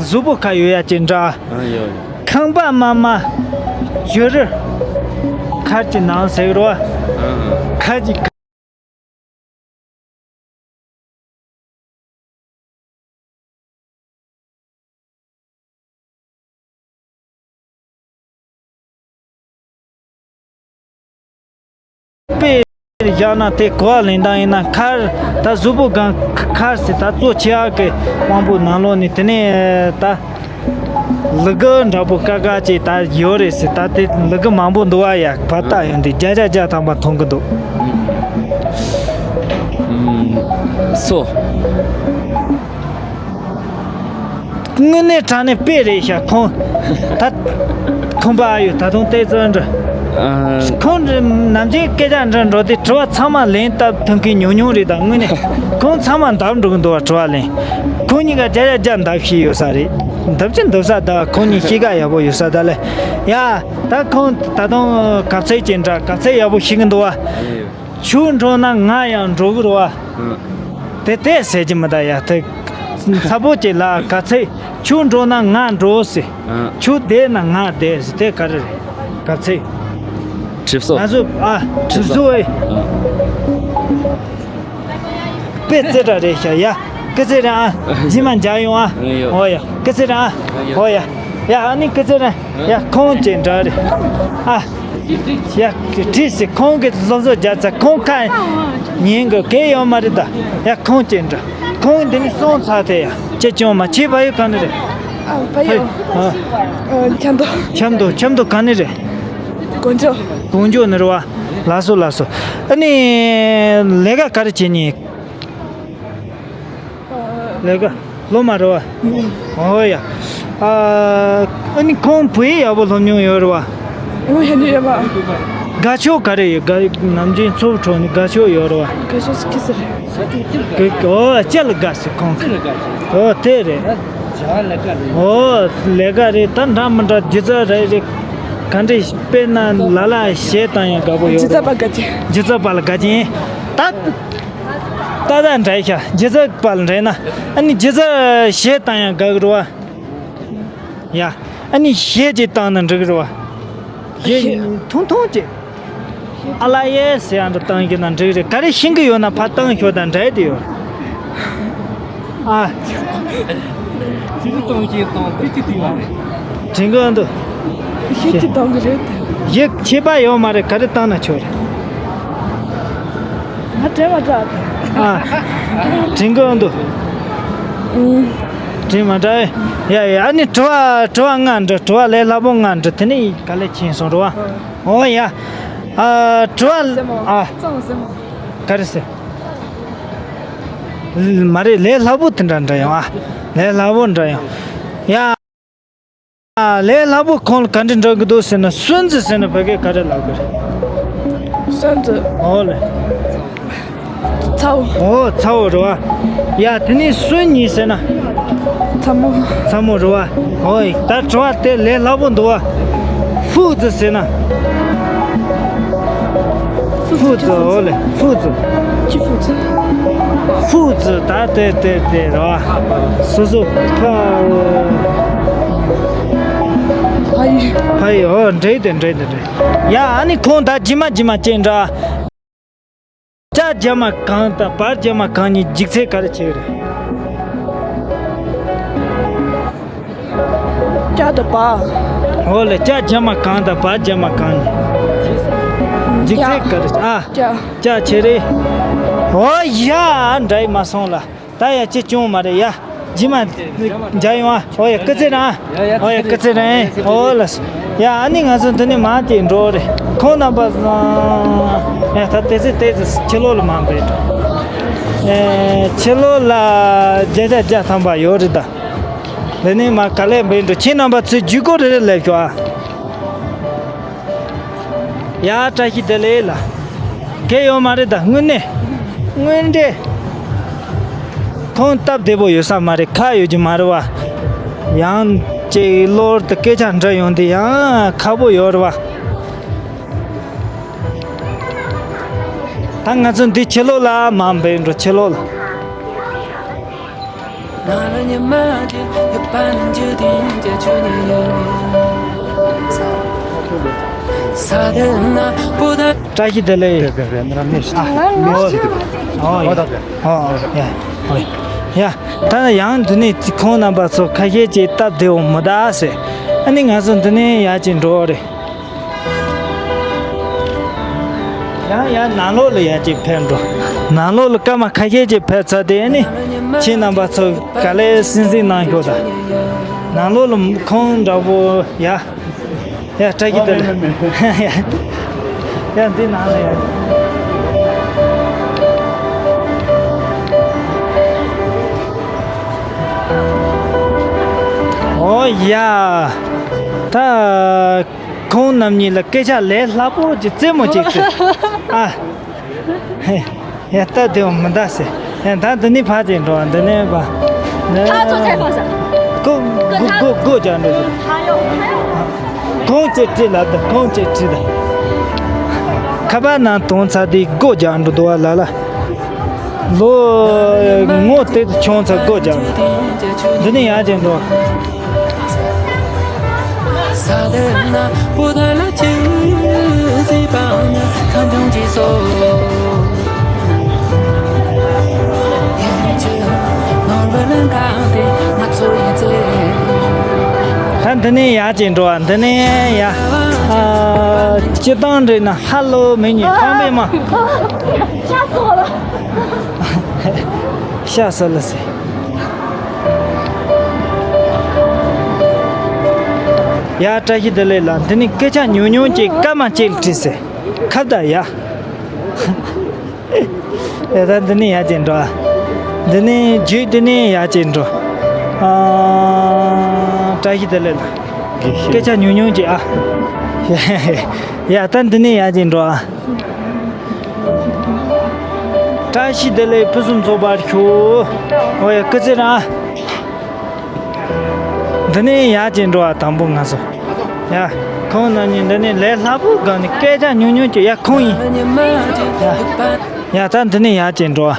གཟུགས་པོ་ཁ་ཡོད་ཡ་ཅིག་འདྲི་ཨ། ཨང་། ཡོད། ཁང་པ་དམའ་དམའ། ཇོ་རི། མཁར་གྱི་ནང་ཟེར་རོ། ཨང་། མཁར་གྱི། དཔེ་བཞག་ན་དེ་གོ་བ་ལེན་སྟངས་ཡིན་ན། མཁར་ད་གཟུགས་པོ་སྒང་མཁར་ཟེར། ད་གཙོ་ཆེ་བ་གི་དབང་པོ་ནང་ལོགས་ནས། དེ་ནས་ད་ལུ་གུ་འདྲ་པོ་དཀར་དཀར་ཅིག་ད་ཡོད་རེད་ཟེར། ད་དེ་ལུ་གུ་མང་པོ་འདུག་བ་ཡ། བར་ཐག་ཡོད་འདི་བརྒྱ་ཆ་བརྒྱ་ཐམ་པ་མཐོང་གི་འདུག་ཨུམ། སོ། དངོས་གནས་དྲང་གནས་དཔེ་རེད་ཤག་ཁོང་། ད་ཁོང་པ་ཨ་ཡོད། ད་དུང་བལྟས་ཚོད་འདྲ། ཨ། ཁོང་ནམ་རྒྱུན་སྐད་ཆ་འདྲ་འགྲོ་དུས་དྲི་བ་ཚང་མ་ལན་བཏབ་ཐུབ་མཁན་ཉུང་ཉུང་རེད། ད་དངོས་གནས་ཁོང་ཚང་མ་འདབ་འགྲོ་གི་འདུག་བ། དྲི་བ་ལན། ཁོང་གཉིས་ཀ་བརྒྱ་ཆ་བརྒྱ་འདབ་ཤེས་ཡོད་ས་རེད། འདབ་ཅི་འདབ་ས་ད་ཁོང་གཉིས་གཤིས་ཀ་ཡག་པོ་ཡོད་ས་ད་ལས། ཡ། ད་ཁོང་ད་དུང་གབ་ཚིག་ཅིག་འདྲི། གབ་ཚིག་ཡག་པོ་ཤེས་གི་འདུག་བ། ཁྱོད་འགྲོ་ན་ང་ཡང་འགྲོ་གི་རེད་བ། ཨང་། དེ་དེ་ཟེར་གྱི་མི་གདའ་ཡ། དེ་ཚ་པོ་ཅིག་ལ་གབ་ཚིག་ཁྱོད་འགྲོ་ན་ང་འགྲོ་ཟེར། ཨང་། ཁྱོད་བསྡད་ན་ང་བསྡད་ཟེར། དེ་ག་རེ་རེད། གབ་ཚིག་གྲིབ་སོ། ང་ཚོ་ཨ་གྲིབ་སོ་ཨེ། དཔེ་རྩེ་དྲག་རེད་ཤག་ཡ། སྐུ་ཚེ་རིང་ཨ། རྗེས་མ་མཇལ་ཡོང་ཨ། ཡོ། ཨོ་ཡ། སྐུ་ཚེ་རིང་ཨ། ཡོ། ཨོ་ཡ། ཡ་ཨ་ནི་སྐུ་ཚེ་རིང་། ཡ་ཁོང་ཅན་འདྲ་རེད་ཨ། ཡ་བྲིས་སི་ཁོང་གི་སློབ་གསོ་རྒྱག་ཚ་ཁོང་ཁ་ཉན་གི་གེ་ཡོད་མ་རེད་ད། ཡ་ཁོང་ཅན་འདྲ། ཁོང་འདི་ནི་སོང་ཚར་ཐལ་ཡ། ཅེ་ཅུང་མ་ཁྱེད་ཕ་ཡུལ་ག་ནས་རེད། ཨ་ཕ་ཡུལ། ཨ། ཨ་ཁྱམས་དོ། ཁྱམས་དོ་ཁྱམས་དོ་ག་ནས་རེད། དཀོན་མཆོག་དཀོན་མཆོག་ནས་རེད་བ། ལགས་སོ་ལགས་སོ། ཨ་ནི་ལས་ཀ་ག་རེ་བྱེད་ཉེ། ལས་ཀ་སློབ་མ་རེད་བ། ཨོ་ཡ། ཨ་ནི་ཁོང་བོད་ཡིག་ཡག་པོ་སློབ་མྱོང་ཡོད་རེད་བ། ཨོ་ཡ་ནི་ཡོད་པ། དགའ་ཕྱོགས་ག་རེ་ཡོད། དགའ་ནམ་རྒྱུན་འཚོ་བ་འཕྲོ་ནི་དགའ་ཕྱོགས་ཡོད་རེད་བ། དགའ་ཕྱོགས་སུ་ཁི་སི་རེད། ཨོ་ལྕེ་ལ་དགའ་སི་ཁོང་གི། ཨོ་དེ་རེད། ཨོ་ལས་ཀ་རེད་ད་འདྲ་མི་འདྲ་སྒྱུ་རྩལ་རེད་རེད། ག་འདྲ་དཔེར་ན་ལ་ལ་གཞས་བཏང་ཡང་དགའ་པོ་ཡོད་རེད། སྒྱུ་རྩལ་པ་དགའ་ཅན། སྒྱུ་རྩལ་པ་ལ་དགའ་ཅན། ད་ད་ད་འདྲ་ཤ་སྒྱུ་རྩལ་པ་ལ་འདྲ་ན་ཨ་ནི་སྒྱུ་རྩལ་གཞས་བཏང་ཡང་དགའ་གི་རེད་བ། ཡ། ཨ་ནི་གཞས་ཅིག་བཏང་ན་འགྲིག་གི་རེད་བ། གཞས་ཐུང་ཐུང་ཅིག་ཨ་ལ་ཡེ་ཟེར་ཡང་འདྲ་བཏང་གི་ན་འགྲིག་རེད། ག་རེ་ཤེས་ཀྱི་ཡོད་ན་ཕར་བཏང་ཤོག་དང་འདྲ་དེ་ཡོད། ཨ། ཅི་ཞིག་གཏོང་ཤེས་གཏོང་དེ་ཅི་དེ་ཡོད་རེད། དྲན་གི་འདུག་ཤེས་ཀྱི་གཏོང་གི་རེད་དེ། ཡིག་ཆད་པ་ཡོད་མ་རེད། ག་རེ་བཏང་ན་ཆོག་རེད། ང་དྲན་མ་དྲག་ཨ། དྲན་གི་འདུག་ཨུམ། དྲན་མ་དྲག་ཡ་ཡ། ཨ་ནི་དྲི་བ་དྲི་བ་ལྔ་འདྲི། དྲི་བ་ལས་སླ་པོ་ལྔ་འདྲི། དེ་ནས་ག་ལེ་ཕྱིན་སོང་རེད་བ། ཨོ་ཡ། ཨ་དྲི་བ་ཨ། ག་རེ་ཟེར། མ་རེད། ལས་སླ་པོ་དེ་འདྲ་འདྲ་ཡོང་ཨ། ལས་སླ་པོ་འདྲ་ཡོང་ཡ། ལས་སླ་པོ་ཁོང་ལ་ག་འདྲ་འདྲ་གི་འདུག་ཟེར་ན། སུན་ཙི་ཟེར་ན་བོད་སྐད་ག་རེ་ལབ་དགོས་རེད། སུན་ཙི། ཨོ་ལེ། ཚ་བོ། ཨོ་ཚ་བོ་རེད་བ། ཡ་དེ་ནས་སུན་ཉི་ཟེར་ན། ཚ་མོ། ཚ་མོ་རེད་བ། ཨོ་ད་དྲི་བ་དེ་ལས་སླ་པོ་འདུག་བ། ཧྥུ་ཙི་ཟེར་ན། ཧྥུ་ཙི། ཨོ་ལེ་ཧྥུ་ཙི། ཅི་ཧྥུ་ཙི། ཧྥུ་ཙི་ད་དེ་དེ་དེ་ར། སོ་སོ་ཕ། ཕ་ཡི། ཕ་ཡི། ཨོ་འདྲེ་དེ་འདྲེ་དེ་འདྲེ། ཡ་ཨ་ནི་ཁོང་ད་ཇི་མ་ཇི་མ་ཅན་འདྲ། ལྕགས་རྒྱབ་མ་གང་དང་བར་རྒྱབ་མ་གང་གཉིས་འཇིག་ཚད་ག་རེ་ཆེ་རེད། ལྕགས་དང་བར། འོ་ལེ། ལྕགས་རྒྱབ་མ་གང་དང་བར་རྒྱབ་མ་གང་གཉིས། འཇིག་ཚད་ག་རེ། ཨ། ལྕགས། ལྕགས་ཆེ་རེད། འོ་ཡ། འདྲ་ཡི་མ་སོང་ལ། ད་ཡ་ཅི་བྱུང་མ་རེད་ཡ། རྗེས་མ་མཇལ་ཡོང་ཨ། འོ་ཡ་སྐུ་ཚེ་རིང་ཨ། འོ་ཡ་སྐུ་ཚེ་རིང་ཨེ། འོ་ལ། ཡ་ཨ་ནི་ང་ཚོ་འདི་ནས་མར་དེ་འགྲོ་རེད། ཁོང་རྣམ་པ་ཚོ། ཡ་ད་དེ་ཚེ་དེ་ཚེ་ཕྱི་ལོགས་ལ་མར་འབད་འགྲོ། ཨེ་ཕྱི་ལོགས་ལ་བརྒྱ་ཆ་བརྒྱ་ཐམ་པ་ཡོད་རེད་ད། འདི་ནས་མར་ག་ལེར་འབད་འགྲོ། ཁྱེད་རྣམ་པ་ཚོས་བརྒྱུད་སྐུར་རེ་རེ་ལེབ་ཤོག་ཨ། ཡ་བཀྲ་ཤིས་བདེ་ལེགས་ལ། གལ་ཡོད་མ་རེད་ད་དངོས་གནས། དངོས་འབྲེལ། ཁོང་སྟབས་བདེ་པོ་ཡོད་ས་མ་རེད། ཁག་ཡོད་ཀྱི་མ་རེད་བ། ཡང་ཅིག་གློར་དུ་སྐད་ཆ་འདྲི་ཡོང་དུས་ཡང་ཁག་པོ་ཡོད་རེད་བ། ད་ང་ཚོ་འདི་ཕྱི་ལོགས་ལ་མར་འབད་འགྲོ། ཕྱི་ལོགས་ལ། བཀྲ་ཤིས་བདེ་ལེགས། ཨ། ཨོ་ཡ། ཨོ་ཡ། ཨོ་ཡ། ད་ནི་ཡང་འདི་ནས་ཁོང་རྣམ་པ་ཚོ་ཁ་ཤས་ཀྱིས་སྟབས་བདེ་བོ་མི་གདའ་ཟེར། ཨ་ནི་ང་ཚོ་འདི་ནས་ཡར་ཅིག་འགྲོ་རེད། ཡང་ཡང་ནང་ལོགས་ལ་ཡར་ཅིག་ཕེབས་འགྲོ། ནང་ལོགས་ལ་སྐར་མ་ཁ་ཤས་ཅིག་ཕེབས་ཚར་དུས་ཨ་ནི་ཁྱེད་རྣམ་པ་ཚོ་ག་ལེར་སིང་སིང་གནང་ཤོག་ད། ནང་ལོགས་ལ་ཁོང་འདྲ་པོ་ཡ། ཡ་བཀྲ་ཤིས་བདེ་ལེགས། ཡ་འདི་ནང་ལ་ཡ། ཨོ་ཡ། ད། ཁོང་རྣམ་གཉིས་ལ་སྐད་ཆ་ལས་སླ་པོ་ཅིག་རྩེད་མོ་ཅིག་རྩེ། ཨ། ཧེ། ཡ་ད་དེ་མི་འདའ་ཟེར། ཡ་ད་འདི་ནས་ཕར་ཅིག་འགྲོ་བ། འདི་ནས་པ། ནས། ད་ཚོ་ཚད་ཕོག་ས། སྒོ་སྒོ་སྒོ་སྒོ་རྒྱག་འགྲོ་ཟེར། ཁོང་ཅིག་ཁྲིད་ལ་ད། ཁོང་ཅིག་ཁྲིད་ད། ཁ་པར་ནང་དོན་ཚ་དེ་སྒོ་རྒྱག་འགྲོ་འདུག་བ་ལ་ལ། ལོ་ངོ་དེ་ཆུང་ཚ་སྒོ་རྒྱག་འདི་ནས་ཡར་ཅིག་འགྲོ། ས་དེ་ན་པོ་ད་ལ་ཅི་ཟི་ ད་འདི་ནས་ཡར་ཅིག་འགྲོ་བ། འདི་ནས་ཡར། ཨ། སྤྱིར་བཏང་འདྲི་ན་ཧ་ལོ་མི་ཉན་ཁང་པའི་མ། ཤ་སོགས་ལ། ཤ་ཟ་ལ་ཟེར། ཡ། བཀྲ་ཤིས་བདེ་ལེགས་ལགས། འདི་ནས་སྐད་ཆ་ཉུང་ཉུང་ཅིག་སྐར་མ་གཅིག་ལ་དྲིས་ཟེར། ཁ་བརྡ་ཡ། ཡ། ད་འདི་ནས་ཡར་ཅིག་འགྲོ། འདི་ནས་རྒྱུད་འདི་ནས་ཡར་ཅིག་འགྲོ། ཨ། བཀྲ་ཤིས་བདེ་ལེགས་ལགས། སྐད་ཆ་ཉུང་ཉུང་ཅིག་ཨ། ཡ། ད་འདི་ནས་ཡར་ཅིག་འགྲོ་ཨ། བཀྲ་ཤིས་བདེ་ལེགས། ཕུན་སུམ་ཚོགས་པར་ཤོག། ཨོ་ཡ། སྐུ་ཚེ་རིང་ཨ། འདི་ནས་ཡར་ཅིག་འགྲོ་བ། དང་པོ་ང་ཚོ། ཡ། ཁོང་རྣམ་གཉིས་འདི་ནས་ལས་སླ་པོ་སྒང་ནས་སྐད་ཆ་ཉུང་ཉུང་ཅིག། ཡ། ཁོང་ཡིན། ཡ། ཡ། ད་འདི་ནས་ཡར་ཅིག་འགྲོ་བ།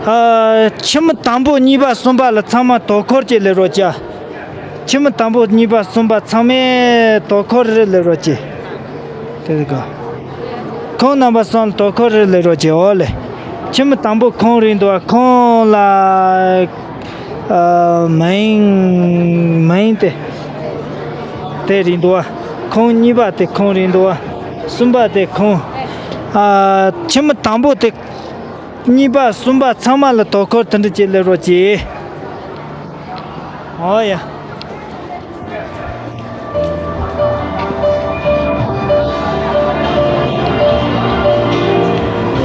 ཨ། ཁྱིམ་དང་པོ་གཉིས་པ་གསུམ་པ་ལ་ཚང་མ་དོ་ཁུར་ཅིག་སླེབས་རོགས་བྱ། ཁྱིམ་དང་པོ་གཉིས་པ་གསུམ་པ་ཚང་མས་དོ་ཁུར་རེ་སླེབས་རོགས་གྱིས། དེ་ལ་གོ། ཁོང་རྣམ་པ་གསུམ་དོ་ཁུར་རེ་སླེབས་རོགས་གྱིས། འོ་ལེ། ཁྱིམ་དང་པོ་ཁོང་རེད་འདུག་བ། ཁོང་ལ། ཨ། མིང་། མིང་དེ། དེ་རེད་འདུག་བ། ཁོང་གཉིས་པ་དེ་ཁོང་རེད་འདུག་བ། གསུམ་པ་དེ་ཁོང་། ཨ། ཁྱིམ་དང་པོ་དེ། གཉིས་པ་གསུམ་པ་ཚང་མ་ལ་དོ་ཁུར་དེ་འདྲ་ཅིག་སླེབས་རོགས་གྱིས། ཨོ་ཡ།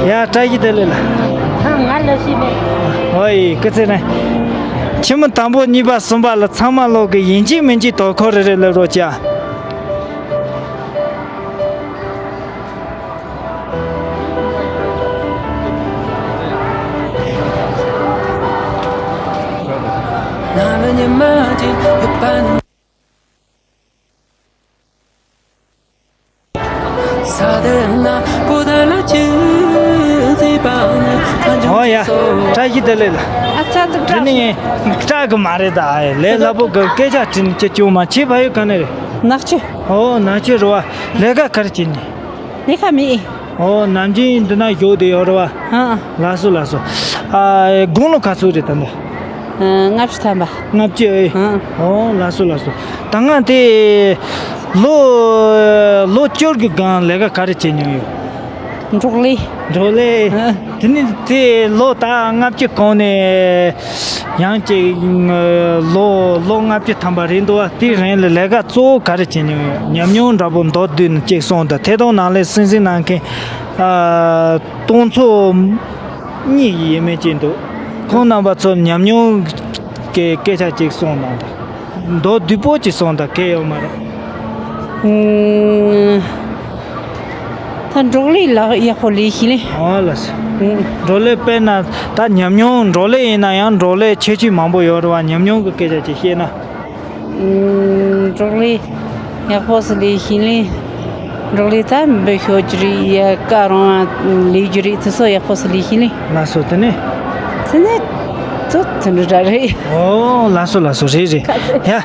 ཡ། བཀྲ་ཤིས་བདེ་ལེགས་ལགས། ང་ལ་ཤི་མེད། ཨོ་ཡི། སྐུ་ཚེ་རིང་། ཁྱིམ་དང་པོ་གཉིས་པ་གསུམ་པ་ལ་ཚང་མ་ལོག་གི་ཡིན་གཅིག་མིན་གཅིག་དོ་ཁུར་རེ་རེ་སླེབས་རོགས་གྱིས། ཨོ་ཡ། བཀྲ་ཤིས་བདེ་ལེགས་ལགས། ཨ་ཙི། དེ་ནི་སྐྲག་གི་མ་རེད་ད། ལས་སླ་པོ་གི་སྐད་ཆ་དྲིས་ནས་ཅི་བྱུང་མ་བྱེད། ཕ་ཡུལ་ག་ནས་རེད། ནག་ཆུ། ཨོ། ནག་ཆུ་རེད་བ། ལས་ཀ་ག་རེ་བྱེད་ནི། ལས་ཀ་མེད། ཨོ། ནམ་རྒྱུན་འདི་ན་བཞུགས་བསྡད་ཡོད་རེད་བ། ཨ། ལགས་སོ་ལགས་སོ། ཨ། དགུང་ལོ་ག་ཚོད་རེད་ད་ལྟ། ཨ། ལྔ་བཅུ་ཐམ་པ། ལྔ་བཅུ་ཨེ། ཨ། ཨོ། ལགས་སོ་ལགས་སོ། ད་སྔ་དེ་ལོ། ལོ་བཅུ་གི་སྒང་ལས་ཀ་ག་རེ་བྱེད་མྱོང་ཡོད། འབྲོག་ལས། འབྲོག་ལས། ཨ། དེ་ནི་དེ་ལོ་ད་ལྔ་བཅུ་གོང་ནས་ཡང་ཅིག་ལོ། ལོ་ལྔ་བཅུ་ཐམ་པ་རེད་འདུག་བ། དེའི་རིང་ལ་ལས་ཀ་གཙོ་བོ་ག་རེ་བྱེད་མྱོང་ཡོད། ཉམས་མྱོང་འདྲ་པོ་མདོར་བསྡུས་ནས་ཅིག་གསུངས་དང་། ཐད་གཏོང་ནང་ལ་གསན་གཟིགས་གནང་མཁན། ཨ། སྟོང་ཚོ་གཉིས་ཡས་མས་ཅིག་འདུག། ཁོང་རྣམ་པ་ཚོ་ཉམས་མྱོང་གི་སྐད་ཆ་ཅིག་གསུངས་གནང་དང་། མདོར་བསྡུས་པོ་ཅིག་གསུངས་དང་། གལ་ཡོད་མ་རེད། ཨུམ། ད་འབྲོག་ལས་ལ་ཡག་པོ་ལས་ཤེས་ལེ། ཨོ་ལགས་སོ། ཨུམ། འབྲོག་ལས་དཔེར་ན་ད་ཉམས་མྱོང་། འབྲོག་ལས་ཡིན་ན་ཡང་འབྲོག་ལས་ཁྱད་ཆོས་མང་པོ་ཡོད་རེད་བ། ཉམས་མྱོང་གི་སྐད་ཆ་ཅིག་བཤད་ན། ཨུམ། འབྲོག་ལས་ཡག་པོ་ཞིག་ལས་ཤེས་ལེ། འབྲོག་ལས་ད་འབུ་ཤོར་རྒྱུ་རེད། ཡ། ཀ་རང་ལས་རྒྱུ་རེད། དེ་ཚོ་ཡག་པོ་ཞིག་ལས་ཤེས་ལེ། ལགས་སོ། དེ་ནས། དེ་ནས་ཚོ་དེ་འདྲ་འདྲ་རེད། ཨོ། ལགས་སོ་ལགས་སོ། རེད་རེད། ཡ།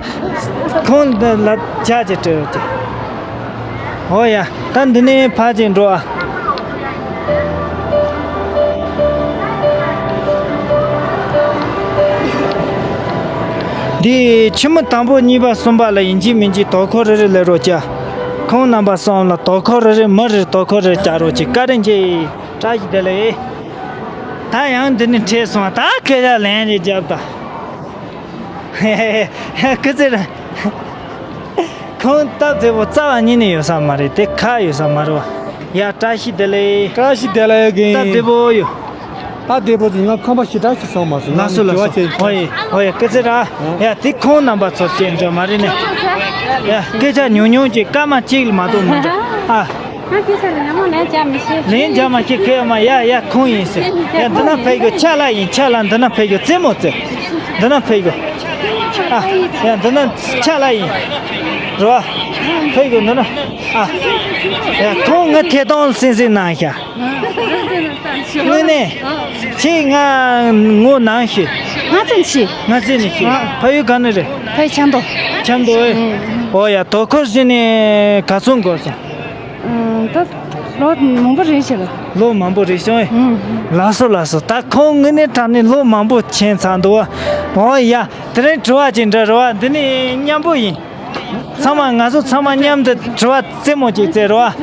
ཁོང་འདི་ལ་ཇ་ཅིག་སྤྲད་རོགས་གྱིས། ཨོ་ཡ། ད་འདི་ནས་ཕར་ཅིག་འགྲོ་ཨ། འདི་ཁྱིམ་མི་དང་པོ་གཉིས་པ་གསུམ་པ་ལ་ཡིན་གཅིག་མིན་གཅིག་དོ་ཁུར་རེ་རེ་སླེབས་རོགས་གྱིས། ཁོང་རྣམ་པ་གསུམ་ལ་དོ་ཁུར་རེ་རེ། མི་རེར་དོ་ཁུར་རེ་རྒྱག་རོགས་གྱིས། བཀའ་དྲིན་ཆེ། བཀྲ་ཤིས་བདེ་ལེགས། ད་ཡང་འདི་ནས་འཕྲད་སོང་། ད་སྐད་ཆ་ལན་རེ་རྒྱབ་ད། ཧེ་ཧེ་ཧེ། སྐུ་ཚེ་རིང་། ཁོང་སྟབས་བདེ་པོ་རྩ་བ་ཉིད་ནས་ཡོད་ས་མ་རེད། དེ་ཁག་ཡོད་ས་མ་རེད་བ། ཡ། བཀྲ་ཤིས་བདེ་ལེགས། བཀྲ་ཤིས་བདེ་ལེགས་ཀྱིས། སྟབས་བདེ་པོ་ཡོད། ད་བདེ་པོ་ཟིན། ང་ཁང་པ་ཞེ་དྲག་ཞིག་སོང་མ་སོང་། ལགས་སོ་ལགས་སོ། ཧོ་ཡེ་ཧོ་ཡེ། སྐུ་ཚེ་རིང་། ཡ། དེ་ཁོང་རྣམ་པ་ཚོ་སྐད་འདྲ་མ་རེད་ནས། ཡ། སྐད་ཆ་ཉུང་ཉུང་ཅིག། སྐར་མ་གཅིག་ལ་མ་གཏོགས་མི་འདྲ། ཨ། ང་སྐད་ཆ་ལ་ཉམས་མྱོང་ལན་རྒྱག་མི་ཤེས། ལན་རྒྱག་མ་ཤེས། ཁེ་མ། ཡ་ཡ། ཁོང་ཡིན་ཟེར། ཡ། འདི་ན་ཕེབས་དགོས། ཆ་ལག་ཡིན། ཆ་ལག་འདི་ན་ཕེབས་དགོས། རྩེད་མོ་རྩེ། འདི་ན་ཕེབས་དགོས། ཨ། ཡ། འདི་ན་ཆ་ལག་ཡིན། རོ། ཕེབས་དགོས་འདི་ན། ཨ། ཡ། ཁོང་ངའི་ཐད་གཏོང་སེང་སེང་གནང་ཤག། དངོས་གནས། ཁྱེད་ང་ངོ་ནང་ཤི། ང་ཚན་ཤི། ང་ཚན་ནས་ཤི། ཨ། ཕ་ཡུལ་ག་ནས་རེད། ཕ་ཡུལ་ཆབ་མདོ། ཆབ་མདོ་ཨེ། ཨུ། ཨོ་ཡ། དོ་ཁུར་ཟིན་ནས་ག་ཚོད་འགོར་སོང་། ཨུ། ད་ ལོ་མང་པོ་རེད་ཤག་ལ། ལོ་མང་པོ་རེད་བྱུང་། ཨུ། ལགས་སོ་ལགས་སོ། ད་ཁོང་དངོས་གནས་དྲང་གནས་ལོ་མང་པོ་ཕྱིན་ཚར་འདུག་བ། འོ་ཡ། དེ་རིང་དྲི་བ་ཅིག་འདྲི་རོགས། འདི་ནི་མཉམ་པོ་ཡིན། ཚང་མ་ང་ཚོ་ཚང་མ་མཉམ་དུ་དྲི་བ་རྩེད་མོ་ཅིག་རྩེ་རོགས།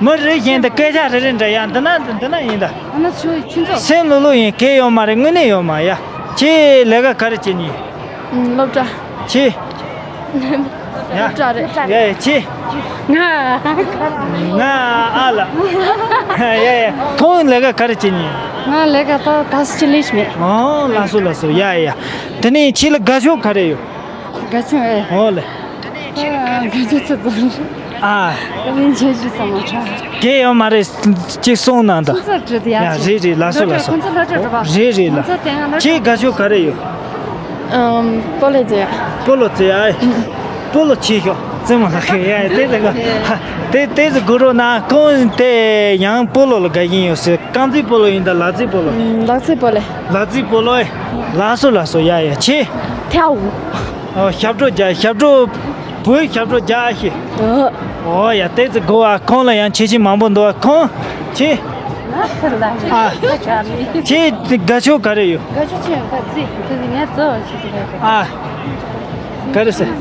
མི་རེ་བཞིན་དུ་སྐད་ཆ་རེ་རེ་འདྲི་ཡ། འདི་ན་འདི་ན་ཡིན་ད། ཨ་ན་ཆོས་ཁྱིམ་ཚོགས། སེམས་ལྷོད་ལྷོད་ཡིན། གལ་ཡོད་མ་རེད། དངོས་གནས་ཡོད་མ་ཡ། ཁྱེད་ལས་ཀ་ག་རེ་བྱེད་ཉིན། ཨུམ། སློབ་གྲྭ། ཁྱེད། ཡ། སློབ་གྲྭ་རེད། ཡ་ཡ། ཁྱེད། ང་། ང་ཨ་ལ། ཡ་ཡ། ཁོང་ལས་ཀ་ག་རེ་བྱེད་ཉིན། ང་ལས་ཀ་ད་ད་སུ་ཅི་ལས་མེད། ཨོ་ལགས་སོ་ལགས་སོ། ཡ་ཡ། དེ་ནས་ཁྱེད་ལ་དགའ་ཕྱོགས་ག་རེ་ཡོད། དགའ་ཕྱོགས་ཨེ། ཨོ་ལེ། ཨ། དགའ་ཕྱོགས་ཚོ་དང་། ཨ། ཀ་ལིན་ཆེ་ཞུ་ས་མ་ཁྲ། དེ་ཡོད་མ་རེད། གཅིག་གསུངས་གནང་དང་། ཁོང་ཚོ་བྲིས་ཡ། ཡ་རེད་རེད། ལགས་སོ་ལགས་སོ། ཁོང་ཚོ་སློབ་གྲྭ་འགྲོ་བ། རེད་རེད་ལགས། ཁོང་ཚོ་དེ་སྔ་སློབ་ཁྱེད་དགའ་ཕྱོགས་ག་རེ་ཡོད། ཨམ། སྤོ་ལོ་རྩེ་ཡ། སྤོ་ལོ་རྩེ་ཡ་ཨེ། སྤོ་ལོ་ཆེ་ཤོག་རྩེད་མོ་ལགས་ཡ་དེ་ལ་ག་དེ་དེ་ཚོ་དགོས་རོགས་གནང་། ཁོང་དེ་ཡང་སྤོ་ལོ་ལ་དགའ་ཞེན་ཡོད་ཟེར། རྐང་རྩེད་སྤོ་ལོ་ཡིན་ད། ལག་རྩེད་སྤོ་ལོ། ཨམ། ལག་རྩེད་སྤོ་ལོ། ལག་རྩེད་སྤོ་ལོ་ཨེ། ལགས་སོ་ལགས་སོ། ཡ་ཡ། ཁྱེད། ཐའོ། ཨོ། ཞབས་བྲོ་རྒྱག་ཞབས་བྲོ། བོད་ཞབས་བྲོ་རྒྱག་ཤེས། ཨོ། ཨོ་ཡ། དེ་ཚོ་དགོས་བ། ཁོང་ལ་ཡང་ཁྱད་ཆོས་མང་པོ་འདུག་བ། ཁོང་ཁྱེད། ཨ། ཁྱེད་དགའ་ཕྱོགས་ག་རེ་ཡོད། དགའ་ཕྱོགས་ཆེ་ཡང་ཁ་རྩེ་དེ་ནི་ངས་གཙོ་བོ་ཞིག་རེད། ཨ། ག་རེ་ཟེར།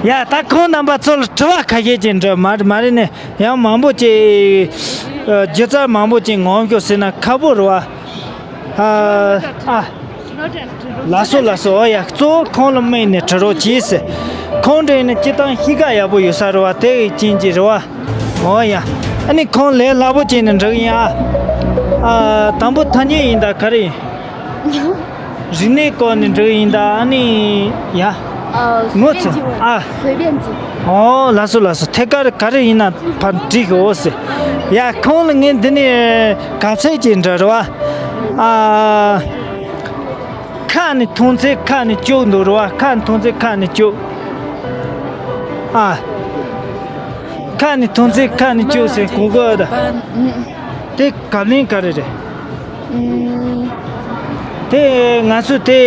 ཡ་ད་ཁོང་རྣམ་པ་ཚོ་ལ་དྲི་བ་ཁ་ཤས་ཅིག་འདྲི། མ་མ་རེད་ནས་ཡང་མང་པོ་ཅིག་ཨ། སྒྱུ་རྩལ་མང་པོ་ཅིག་ངོམ་ཤོག་ཟེར་ན་ཁག་པོ་རེད་བ། ཨ། ཨ། ལགས་སོ་ལགས་སོ། ཨོ་ཡ། གཙོ་བོ་ཁོང་ལ་དམིགས་ནས་དྲི་རོགས་གྱིས་ཟེར། ཁོང་འདྲ་ཡིན་ན་སྤྱིར་བཏང་གཤིས་ཀ་ཡག་པོ་ཡོད་ས་རེད་བ། དེ་ཡི་རྐྱེན་གྱིས་རེད་བ། ཨོ་ཡ། ཨ་ནི་ཁོང་ལས་སླ་པོ་བྱས་ནས་འདྲི་གི་ཡིན་ཨ། ཨ། དང་པོ་ཐ་སྙད་ཡིན་ད་ག་རེ་ཡིན། རིག་གནས་སྐོར་ནས་འདྲི་གི་ཡིན་ད། ཨ་ནི་ཡ། ཨ། ངོ་ཚ། ཨ། ཨོ་ལགས་སོ་ལགས་སོ། ཐད་ཀར་ག་རེ་ཡིན་ན་ཕར་འདྲི་གི། འོ་ཟེར། ཡ་ཁོང་ལ་ངས་འདི་ནས་ག་ཚད་ཅིག་འདྲི་རེད་བ། ཨ། ཁ་ནས་མཐོང་ཚད་ཁ་ནས་སྐྱོ་འདུག་རེད་བ། ཁ་ནས་མཐོང་ཚད་ཁ་ནས་སྐྱོ། ཨ། ཁ་ནས་མཐོང་ཚད་ཁ་ནས་སྐྱོ་ཟེར་གོ་གོ་ད། དེ་གབ་ལན་ག་རེ་རེད། དེ་ང་ཚོ་དེ།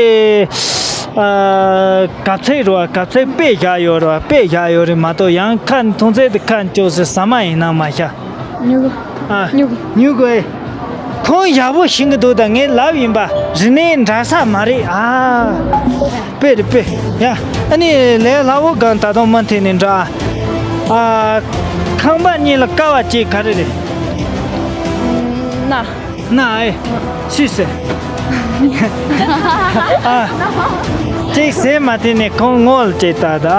ཨ། གབ་ཚད་རེད་བ། གབ་ཚད་དཔེ་བཞག་ཡོད་རེད་བ། དཔེ་བཞག་ཡོད་རེད་མ་གཏོགས། ཡང་ཁ་ནས་མཐོང་ཚད་དེ་ཁ་ནས་སྐྱོ་ཟེར་ཟ་མ་ཡིན་ན་མ་བཞག་སྨྱུ་གུ། ཨ། སྨྱུ་གུ། སྨྱུ་གུ་ཨེ། ཁོང་ཡག་པོ་ཤེས་ཀྱི་འདུག་ད་ངས་ལབ་ཡིན་པ། རིག་གནས་འདྲ་ས་མ་རེད་ཨ། དཔེ་རེད་དཔེ། ཡ། ཨ་ནི་ལས་སླ་བོ་གང་ད་དུང་མུ་མཐུད་ནས་འདྲ། ཨ། ཁང་པ་གཉིས་ལ་ཀ་བ་གཅིག་ག་རེ་རེད། ན། ན་ཨེ། སུས་ཟེར། ཨ། གཅིག་ཟེར་མ་ཐེན་ནས་ཁོང་ངོ་ལ་བྱེད་ད་ད།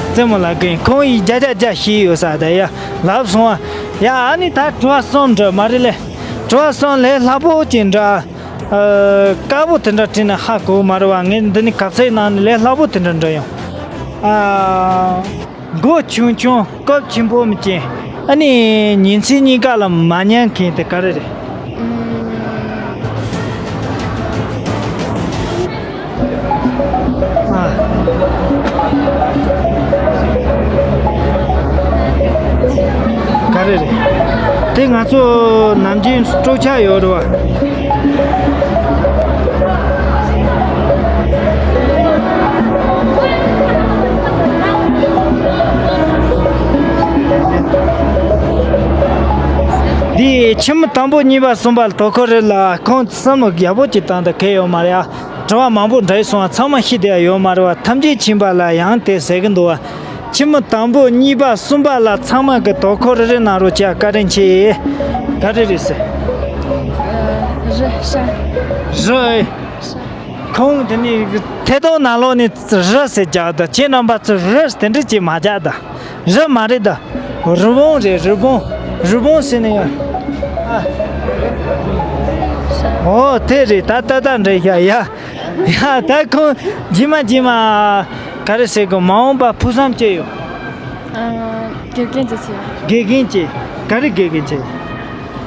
རྩེད་མོ་ལ་གིན་ཁོང་ཡིས་བརྒྱ་ཆ་བརྒྱ་ཤེས་ཡོད་ས་ད་ཡ། ལབ་སོང་ཨ། ཡ། ཨ་ནི་ད་དྲི་བ་གསུམ་འདྲི་མ་རེད་ལེ། དྲི་བ་གསུམ་ལས་སླ་པོ་ཅིག་འདྲི། ཨ། དཀའ་པོ་དེ་འདྲ་དྲིས་ན་ཧ་གོ་མ་རེད་བ། ངས་འདི་ནི་གབ་ཚིག་ནང་ནས་ལས་སླ་པོ་དེ་འདྲ་འདྲི་ཡོང་། ཨ། མགོ་ཆུང་ཆུང་སྐབས་ཆེན་པོ་མི་ཅན། ཨ་ནི་ཉིན་མཚན་གཉིས་ཀ་ལ་མ་ཉལ་མཁན་དེ་ག་རེ་རེད། ཨ། ག་རེ་རེད། དེ་ང་ཚོ་ནམ་རྒྱུན་སྤྲོ་འཆམ་ཡོད་རེད་བ། འདི་ཕྱི་མི་དང་པོ་གཉིས་པ་གསུམ་པ་ལ་དོ་ཁུར་རེད་ལ། ཁོང་བསམ་བློ་ཡག་པོ་ཅིག་བཏང་ད་གལ་ཡོད་མ་རེད་ཨ། དྲི་བ་མང་པོ་འདྲི་སོང་བ། ཚང་མ་ཤེས་བསྡད་ཡོད་མ་རེད་བ། ཐམས་ཅད་མཁྱེན་པ་ལ་ཡང་དེ་ཟེར་གི་འདུག་བ། ཕྱི་མི་དང་པོ་གཉིས་པ་གསུམ་པ་ལ་ཚང་མ་གི་དོ་ཁུར་རེ་རེ་གནང་རོགས་བྱ། བཀའ་དྲིན་ཆེ། ག་རེ་རེད་ཟེར། རི་ཤ། རི་ཨེ། ཁོང་དེ་ནི་ཐད་གཏོང་ནང་ལོགས་ནས་རི་ཟེར་རྒྱག་ད། ཁྱེད་རྣམ་པ་ཚོ་རི་དེ་འདྲ་ཅིག་མ་རྒྱག་ད། རི་མ་རེད་ད། རི་བོང་རེད། རི་བོང་། རི་བོང་ཟེར་ནས་ཡོད། ཨ། ཨོ་དེ་རེད། ད་ད་ད་འདྲ་ཡ་ཡ། ཡ་ད་ཁོང་རྗེས་མ་རྗེས་མ་ག་རེ་ཟེར་གོ། མ་འོངས་པ་ཕུགས་བསམ་ཅི་ཡོད། ཨ། དགེ་རྒན་ཅིག་བྱེད། དགེ་རྒན་ཅིག་ག་རེ་དགེ་རྒན་བྱེད།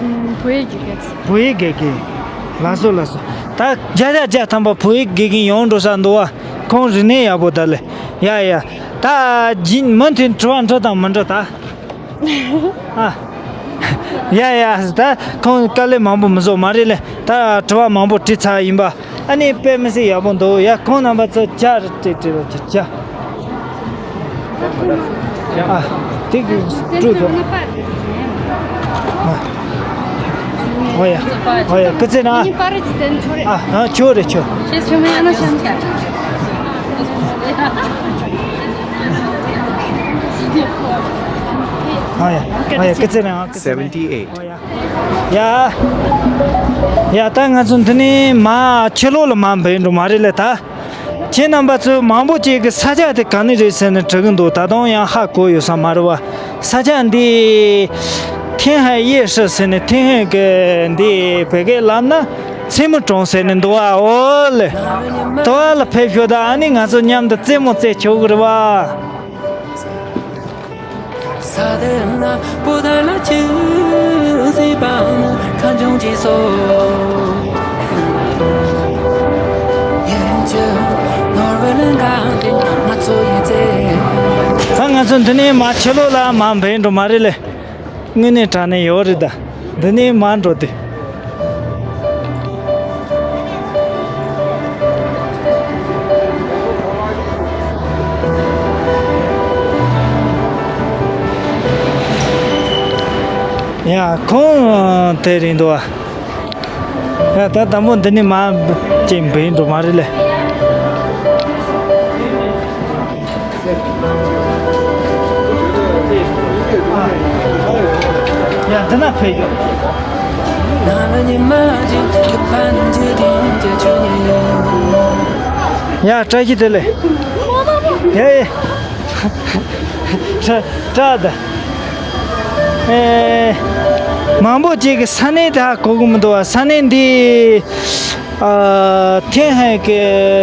ཨ། བོད་ཡིག་དགེ་རྒན་ཅིག་བོད་ཡིག་དགེ་རྒན། ལགས་སོ་ལགས་སོ། ད་བརྒྱ་ཆ་བརྒྱ་ཐམ་པ་བོད་ཡིག་དགེ་རྒན་ཡོང་འགྲོ་ས་འདུག་བ། ཁོང་རིག་གནས་ཡག་པོ་ད་ལེ། ཡ་ཡ། ད་རྗེས་མུ་མཐུད་དྲི་བ་འདྲི་དང་མི་འདྲི་ད། ཨ། ཡ་ཡ། ད་ཁོང་དཀའ་ལས་མང་པོ་མི་བཟོ་མ་རེད་ལེ། ད་དྲི་བ་མང་པོ་དྲིས་ཚར་ཡིན་པ། ཨ་ནི་དཔེ་མི་སྲིད་ཡག་པོ་འདུག་ཡ། ཁོང་རྣམ་པ་ཚོ་ཇ་རེ་སྤྲད་སྤྲད་རོགས་བྱེད་ཇ། ཨ། དེ་གི་སྤྲོད་དོ། ཨོ་ཡ། ཨོ་ཡ། སྐུ་ཚེ་ན། ཨ། ཨ། ཆོ་རེ་ཆོ། ཨོ་ཡ། ཨོ་ཡ། སྐུ་ཚེ་ན། སེ་བེན་ཊི་ཨེ་ཊི། ཨོ་ཡ། ཡ། ཡ། ད་ང་ཚོ་འདི་ནས་མར་ཕྱི་ལོགས་ལ་མར་འབུད་འགྲོ་མ་རེད་ལེ་ད། ཁྱེད་རྣམ་པ་ཚོས་མང་པོ་ཅིག་གིས་ས་ཆ་དེ་ག་ནས་རེད་ཟེར་ནས་དྲི་གི་འདུག་ད་དུང་ཡང་ཧ་གོ་ཡོད་ས་མ་རེད་བ། ས་ཆ་འདི་ཐེན་ཧའེ་ཡེ་ཧྲི་ཟེར་ནས། ཐེན་ཧའེ་གི་འདི་བོད་སྐད་ལབ་ན་མཚན་མོ་གྲོང་ཟེར་ནས་འདུག་བ། འོ་ལེ། དེ་བ་ལ་ཕེབས་ཤོག་ད། ཨ་ནི་ང་ཚོ་མཉམ་དུ་རྩེད་མོ་རྩེ་ཆོག་གི་རེད་བ། ད་ང་ཚོ་འདི་ནས་མར་ཕྱི་ལོགས་ལ་མར་འབུད་འགྲོ་མ་རེད་ལེ། དངོས་གནས་དྲང་གནས་ཡོད་རེད་ད། འདི་ནས་མར་འགྲོ་དུས། ཡ། ཁོང་དེ་རེད་འདུག་ཨ། ཡ། ད་དང་པོ་འདི་ནས་མར་ཅིག་འབུད་འགྲོ་མ་རེད་ལེ། ཡ། འདི་ན་ཕེབས་ཡོད། ཡ། བཀྲ་ཤིས་བདེ་ལེགས། ཡ་ཡ། བཀྲ་བཀྲ་ད། ཨེ། མང་པོ་ཅིག་གིས་ས་གནས་དེ་ཧ་གོ་གི་མི་འདུག་བ། ས་གནས་འདི། ཨ། ཐེན་ཧའེ་གི་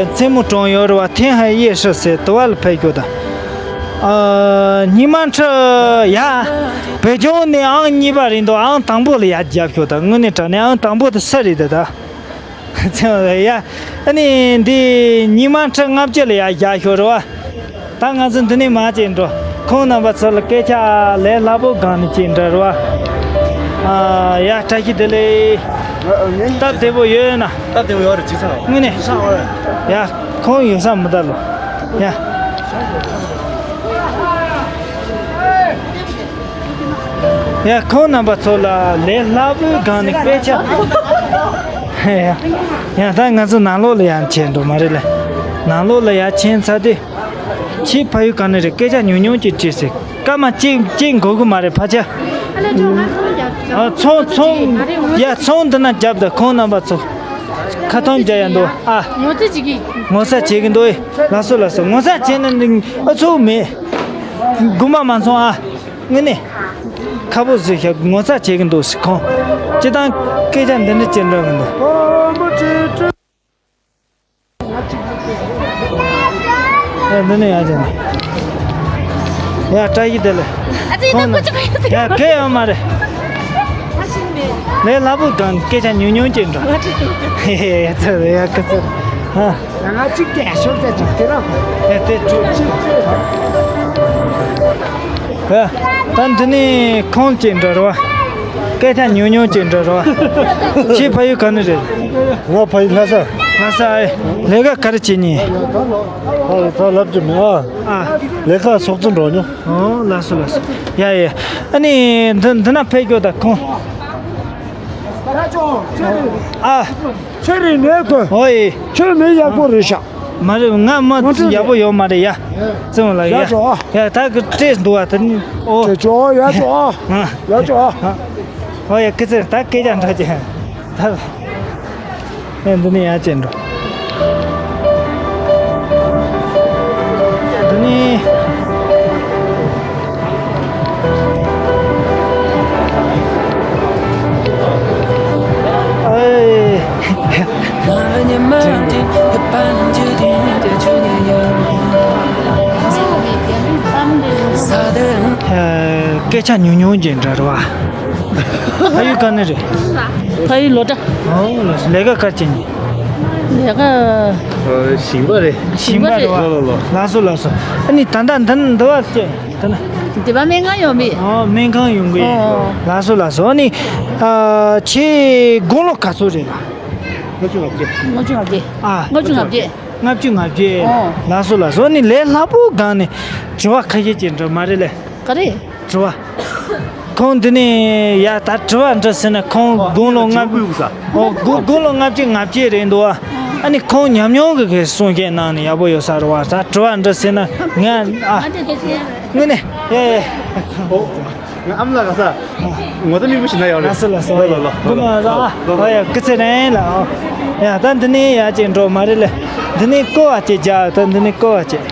མཚན་མོ་གྲོང་ཡོད་རེད་བ། ཐེན་ཧའེ་ཡེ་ཧྲི་ཟེར། དེ་བ་ལ་ཕེབས་ཤོག་ད། ཨ། ཉི་མ་འཁྲི་ཡ། བོད་ལྗོངས་ནས་ཨང་གཉིས་པ་རེད་འདུག་ཨང་དང་པོ་ལ་ཡར་རྒྱབ་ཤོག་ད། དངོས་གནས་དྲང་གནས་ཨང་དང་པོ་དེ་སུ་རེད་ད་ད། ཡ། ཨ་ནི་འདི་ཉི་མ་འཁྲི་ལྔ་བཅུ་ལ་ཡར་རྒྱབ་ཤོག་རེད་བ། ད་ང་ཚོ་འདི་ནས་མར་ཅིག་འགྲོ། ཁོང་རྣམ་པ་ཚོ་ལ་སྐད་ཆ་ལས་སླ་པོ་སྒང་ནས་ཅིག་འདྲི་རེད་བ། ཨ། ཡ། བཀྲ་ཤིས་བདེ་ལེགས། སྟབས་བདེ་པོ་ཡོད་ན། སྟབས་བདེ་པོ་ཡོད་རེད། ཅི་ཚང་དངོས་གནས། ཅི་ཚང་བ་རེད། ཡ། ཁོང་ཡོད་ས་མི་ད་ལོ། ཡ། ཡ། ཁོང་རྣམ་པ་ཚོ་ལ་ལས་སླ་པོའི་སྒང་ནས་སྐད་ཆ། ཡ། ཡ། ད་ང་ཚོ་ནང་ལོགས་ལ་ཡར་ཕྱིན་འགྲོ་མ་རེད་ལེ། ནང་ལོགས་ལ་ཡར་ཕྱིན་ཚར་དུས། ཁྱེད་ཕ་ཡུལ་ག་ནས་རེད། སྐད་ཆ་ཉུང་ཉུང་ཅིག་དྲིས་ཟེར། སྐར་མ་གཅིག་གཅིག་འགོར་གི་མ་རེད་ཕལ་ཆེར། ཨ། ཚོང་ཚོང་། ཡ། ཚོང་འདི་ན་རྒྱབ་དང་། ཁོང་རྣམ་པ་ཚོ་ཁ་ཐོན་རྒྱག་ཡ་འདུག་ཨ། ངོ་ཚ་བྱེད་ཀྱི། ངོ་ཚ་བྱེད་ཀྱི་འདུག་ཨེ། ལགས་སོ་ལགས་སོ། ངོ་ཚ་བྱེད་ན་ཨ་ཚོགས་མེད། དགོས་མ་མ་ཚོང་ཨ། དངོས་གནས་ཁ་པོ་བཟོས་ཤག་ངོ་ཚ་བྱེད་ཀྱི་འདུག་ཟེར། ཁོང་སྤྱིར་བཏང་སྐད་ཆ་འདི་འདྲ་ཅིག་འདྲི་གི་འདུག་ཨ། འདི་ནས་ཡར་ཅིག་ཡ། བཀྲ་ཤིས་བདེ་ལེགས། ཨ་ཙི། ཁོང་ད་ཀོ་ཅི་ཡ། ག་ཡོད་མ་རེད། ལས་སླ་པོ་སྒང་སྐད་ཆ་ཉུང་ཉུང་ཅིག་འགྲོ། ཧེ་ཧེ། ཡ། ཚ་ཡ། ཁ་ཚ། ཧ། ང་གཅིག་གིས་ཤོག་ཙེ་གཅིག་དེ་ར། ཡ། དེ་གྲོ་གཅིག་གཅིག་ཨ། ད་འདི་ནས་ཁོང་ཅིག་འགྲོ་རེད་བ། སྐད་ཆ་ཉུང་ཉུང་ཅིག་འགྲོ་རེད་བ། ཁྱེད་ཕ་ཡུལ་ག་ནས་རེད། ང་ཕ་ཡུལ་ལྷ་ས། ལྷ་ས་ཨེ། ལས་ཀ་ག་རེ་བྱེད་ནི། ད་ལབ་ཀྱི་མེད་ཨ། ཨ། ལས་ཀ་ཚོགས་གཙོ་འགྲོ་མྱོང་། ཨོ། ལགས་སོ་ལགས་སོ། ཡ་ཡ། ཨ་ནི་འདི་འདི་ན་ཕེབས་རྒྱུ་ད་ཁོང་། ཨ། ཚེ་རིང་ནས་དགོས། ཨོ་ཡེ། ཁྱོད་མི་ཡག་པོ་རེད་ཤག་མ་རེད། ང་མ་ཡག་པོ་ཡོད་མ་རེད་ཡ། ཙི་མོ་ལ་ཡ། ཡ་ཅོ་ཨ། ཡ། ད་གི་སྤྲད་འདུག་བ་དེ་ནི། ཨོ། ཅོ་ཡ་ཅོ་ཨ། ཡ་ཅོ་ཨ། ཨོ་ཡ། སྐུ་ཚེ། ད་སྐད་ཆ་འདྲ་ཅིག་ད། ཡ། འདི་ནས་ཡར་ཅིག་འགྲོ། འདི་ནས། ཨེ། སྐད་ཆ་ཉུང་ཉུང་ཅིག་འདྲ་རེད་བ། ཕ་ཡུལ་ག་ནས་རེད། ཕ་ཡུལ་ལོ་ཊ། ཨོ་ལགས་སོ། ལས་ཀ་ག་རེ་བྱེད་ནི། ལས་ཀ་ཞིང་པ་རེད། ཞིང་པ་རེད་བ། ལགས་སོ་ལགས་སོ། ཨ་ནི་ད་ལྟ་འདི་འདི་བ་ཅེ། ད་ན། འདི་བ་སྨན་ཁང་ཡོང་མི། ཨོ། སྨན་ཁང་ཡོང་གི། ཨོ། ལགས་སོ་ལགས་སོ། ཨ་ནི། ཨ། ཁྱེད་དགུང་ལོ་ག་ཚོད་རེད་ལ། ལྔ་བཅུ་ང་བརྒྱད། ལྔ་བཅུ་ང་བརྒྱད། ཨ། ལྔ་བཅུ་ང་བརྒྱད། ལྔ་བཅུ་ང་བརྒྱད། ཨོ། ལགས་སོ་ལགས་སོ། ཨ་ནི་ལས་སླ་པོ་སྒང་ནས་དྲི་བ་ཁ་ཤས་ཅིག་འདྲ་མ་རེད་ལེ། ག་རེ། དྲི་བ། ཁོང་འདི་ནས་ཡ་ད་དྲི་བ་འདྲི་ཟེར་ན་ཁོང་དགུང་ལོ་ལྗང་ཁུ་ཡོད་ས། ལྔ་ཨོ་དགུ་དགུང་ལོ་ལྔ་བཅུ་ང་བརྒྱད་རེད་འདུག་ཨ། ཨ་ནི་ཁོང་ཉམས་མྱོང་གི་གི་གསུང་བཤད་གནང་ནས་ཡག་པོ་ཡོད་ས་རེད་བ། ད་དྲི་བ་འདྲི་ཟེར་ན་ང་ཨ་དངོས་གནས་ཡ་ཡ། ཨོ། ང་ཨ་མ་ལགས་ག་ས། ངོ་ཚ་མིག་མོ་ཞིག་ན་ཡོད་རེད། ལགས་སོ་ལགས་སོ། ལོ་ལོ་ལོ། སྐུ་ངོ་ལགས་ཨ། ཨོ་ཡ་སྐུ་ཚེ་རིང་ལགས་ཨོ། ཡ་ད་འདི་ནས་ཡ་ཅིག་འགྲོ་མ་རེད་ལེ། འདི་ནས་ཀོ་བ་ཅིག་རྒྱག་ད་འདི་ནས་ཀོ་བ་ཅིག་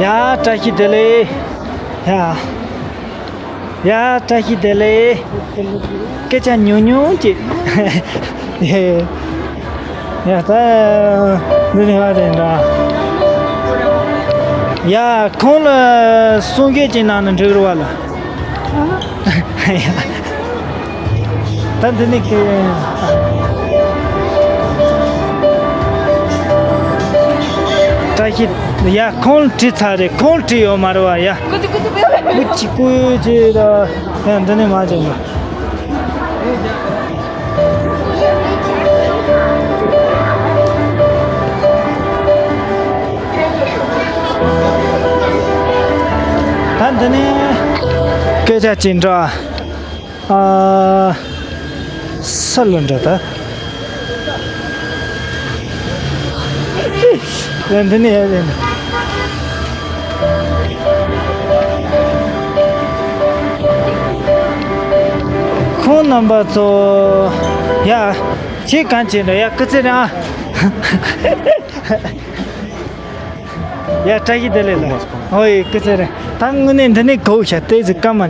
ཡ་བཀྲ་ཤིས་བདེ་ལེགས། ཡ། ཡ་བཀྲ་ཤིས་བདེ་ལེགས། སྐད་ཆ་ཉུང་ཉུང་ཅིག་ཡ་ད་འདི་ནས་ཧ་རེད་འདྲ། ཡ་ཁོང་ལ་གསུང་སྐད་ཅིག་གནང་ན་འགྲིག་རེད་བ་ལ། ཡ། ད་འདི་ནི་ཁེ། བཀྲ་ཤིས། ཡ་ཁོང་བྲིས་ཚར་རེད། ཁོང་བྲིས་ཡོད་མ་རེད་བ་ཡ། ཀུ་ཅི་ཀུ་ཅི་ད། ཡ་འདི་ནི་མ་བྱུང་ལ། ད་འདི་ནི་སྐད་ཆ་ཅི་འདྲ། ཨ། ས་ལ་འདྲ་ད། ཡ་འདི་ནས་ཡ་འདི་ནས། ཁོང་རྣམ་པ་ཚོ། ཡ། ཁྱེད་གང་བྱེད་འདྲ་ཡ་སྐུ་ཚེ་རིང་ཨ། ཡ་བཀྲ་ཤིས་བདེ་ལེགས་ལགས། ཨོ་ཡེ་སྐུ་ཚེ་རིང་། ད་དངོས་གནས་འདི་ནས་གོ་ཤ་ཏོག་ཙམ་སྐར་མ། ཨ།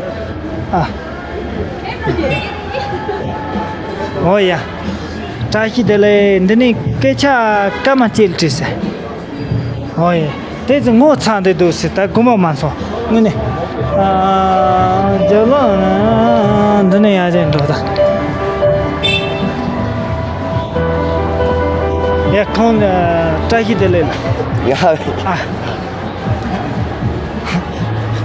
ཨོ་ཡ། བཀྲ་ཤིས་བདེ་ལེགས། འདི་ནས་སྐད་ཆ་སྐར་མ་གཅིག་དྲིས་ཟེར། ཨོ་ཡེ། ཏོག་ཙམ་ངོ་ཚ་འདི་འདུག་ཟེར་ད་དགོངས་པ་མ་ཚོམ་དངོས་གནས། ཨ། རྒྱབ་ལོགས་ན་འདི་ནས་ཡར་བྱས་འགྲོ་ད། ཡ་ཁོང་ལ་བཀྲ་ཤིས་བདེ་ལེགས་ལགས། ཡ། ཨ།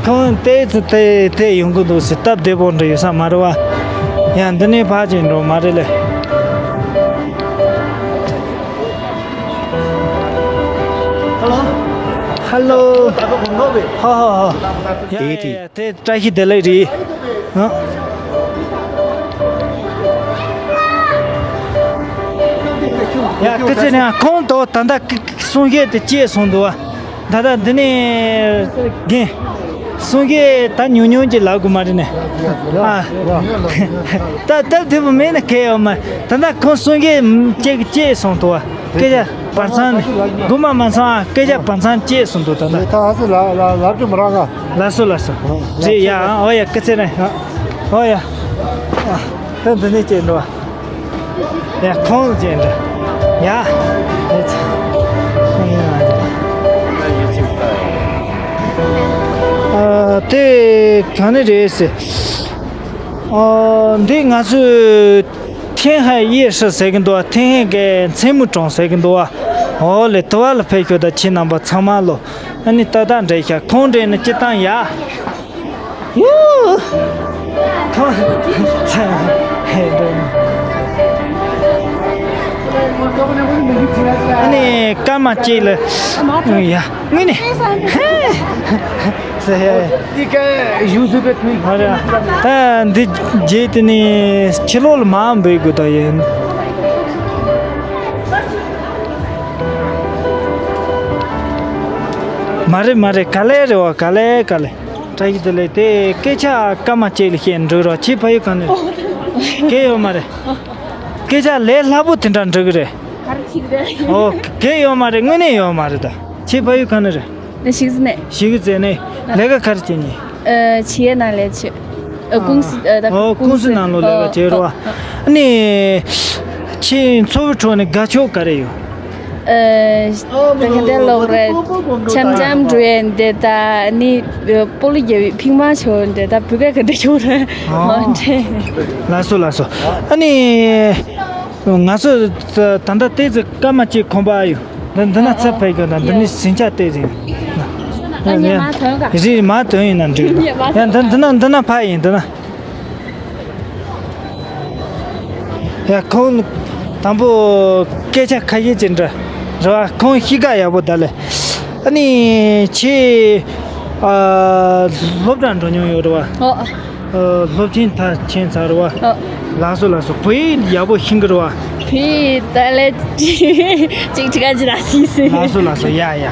ཁོང་ཏོག་ཙམ་དེ་དེ་ཡོང་གི་འདུག་ཟེར་སྟབས་བདེ་པོ་འདྲ་ཡོད་ས་མ་རེད་བ། ཡ་འདི་ནས་ཕར་ཕྱིན་འགྲོ་མ་རེད་ལེ། ཧ་ལོ། ཧ་ལོ། ཧ་ཧ་ཧ། ཡ་ཡ་ཡ། དེ་བཀྲ་ཤིས་བདེ་ལེགས་རེད། ཨ། ཡ་སྐུ་ཚེ་རིང་ཁོང་དོ་ད་ལྟ་གསུང་བཤད་དེ་བཅད་སོང་འདུག་བ། ད་ལྟ་འདི་ནས་རྒན། གསུང་བཤད་ད་ཉུང་ཉུང་ཅིག་ལབ་དགོས་མ་རེད་ནས། ཨ། ད་སྟབས་བདེ་པོ་མེད་ན་གལ་ཡོད་མ་རེད། ད་ལྟ་ཁོང་གསུང་བཤད་བཅད་བཅད་སོང་འདུག་བ། སྐད་ཆ་བར་མཚམས་ནས་དགོས་མ་མ་སོང་ཨ། སྐད་ཆ་བར་མཚམས་བཅད་སོང་འདུག་ད་ལྟ། ད་ཧ་སི་ལ་ལ་ལབ་ཀྱི་མ་རག་ག་ལགས་སོ་ལགས་སོ། རེད་ཡ། ཨོ་ཡ་སྐུ་ཚེ་རིང་། ཨོ་ཡ། ཨ། ད་འདི་ནས་བཅད་འགྲོ། ཡ་ཁོང་ཅན་འདྲ། ཡ། ཨ། དེ་ག་ནས་རེད་ཟེར། ཨ། འདི་ང་ཚོས་天海夜市ཟེར་གི་འདུག་བ། 天海གི་མཚན་མོ་གྲོང་ཟེར་གི་འདུག་བ། ཨོ་ལེ་དུ་བ་ལ་ཕེབས་ཤོག་ད་ཁྱེད་རྣམ་པ་ཚང་མ་ལོ། ཨ་ནི་ཏག་ཏག་འདྲ་ཤག་ཁོང་འདྲ་ནི་སྤྱི་བཏང་ཡ། ཡུ། ཁོང་། ཨ་ནི་སྐར་མ་གཅིག་ལ། ཡ། དངོས་གནས། ཧེ། ཟེར་ཡ། ཨ་ར། ད་འདི་རྗེས་དེ་ནས་ཕྱི་ལོགས་ལ་མར་འབུད་དགོས་ད་ཡིན། མ་རེད་མ་རེད། ག་ལེ་རེད་བ། ག་ལེ་ག་ལེ། བཀྲ་ཤིས་བདེ་ལེགས། དེ་སྐད་ཆ་སྐར་མ་གཅིག་ལ་བཤད་འགྲོ་རོགས། ཁྱེད་ཕ་ཡུལ་གང་ནས་རེད། སྐད་ཡོད་མ་རེད། སྐད་ཆ་ལས་སླ་པོ་དེ་འདྲ་འགྲོ་གི་རེད། ག་རེ་ཞིག་རེད། ཨོ་སྐད་ཡོད་མ་རེད། དངོས་གནས་ཡོད་མ་རེད་ད། ཁྱེད་ཕ་ཡུལ་གང་ནས་རེད། གཞིས་རྩེ་ནས། གཞིས་རྩེ་ནས། ལས་ཀ་ག་རེ་བྱེད་ནི། ཨ། ཆེད་ནང་ལས་བྱེད། ཨ། ཀུང་སི། ཨ། ད་ཨོ་ཀུང་སི་ནང་ལོགས་ལས་ཀ་བྱེད་རོགས། ཨ་ནི། ཁྱེད་འཚོ་བའི་ཁྲོད་ནས་དགའ་ཕྱོགས་ག་རེ་ཡོད། ཨ། ད་ག་འདྲ་ལབ་དགོས་རེད། འཆམ་འཆམ་འགྲོ་ཡས་འདི་ད་ནི། ཨ། སྤོ་ལོ་རྒྱབ་པའི་ཕིང་མ་ཆོ་འདི་ད་བུ་ག་ག་འདྲ་ཡོད་རེད། ཨོ། འདྲ། ལགས་སོ་ལགས་སོ། ཨ་ནི། ང་ཚོ་ད་ལྟ་ཏོག་ཙམ་སྐར་མ་གཅིག་ཁོམ་པ་ཡོད། འདི་འདི་ན་ཚ་ཕེབས་ཀྱང་ན་འདི་ནི་ཟིང་ཆ་སྟེར་ཟིན། ཨ་ནི་མ་དོན་ག་རི་མ་དོན་ཡིན་ན་འགྲིག་ཡ་འདི་འདི་ན་འདི་ན་ཕ་ཡིན་འདི་ན། ཡ་ཁོང་དང་པོ་སྐད་ཆ་ཁ་ཤས་ཅིག་འདྲི་རེད་བ། ཁོང་གཤིས་ཀ་ཡག་པོ་ད་ལེ། ཨ་ནི་ཁྱེད་ ཨ། སློབ་གྲྭ་འགྲོ་མྱོང་ཡོད་རེད་བ། ཨོ། ཨ། སློབ་ཆེན་མཐར་ཕྱིན་ཚར་རེད་བ། ཨོ། ལགས་སོ་ལགས་སོ། བོད་ཡིག་ཡག་པོ་ཤེས་ཀྱི་རེད་བ། བོད་ཡིག་ད་ལས་ཅིག་ཅིག་ག་ཅི་ལ་སིང་སིང་། ལགས་སོ་ལགས་སོ། ཡ་ཡ།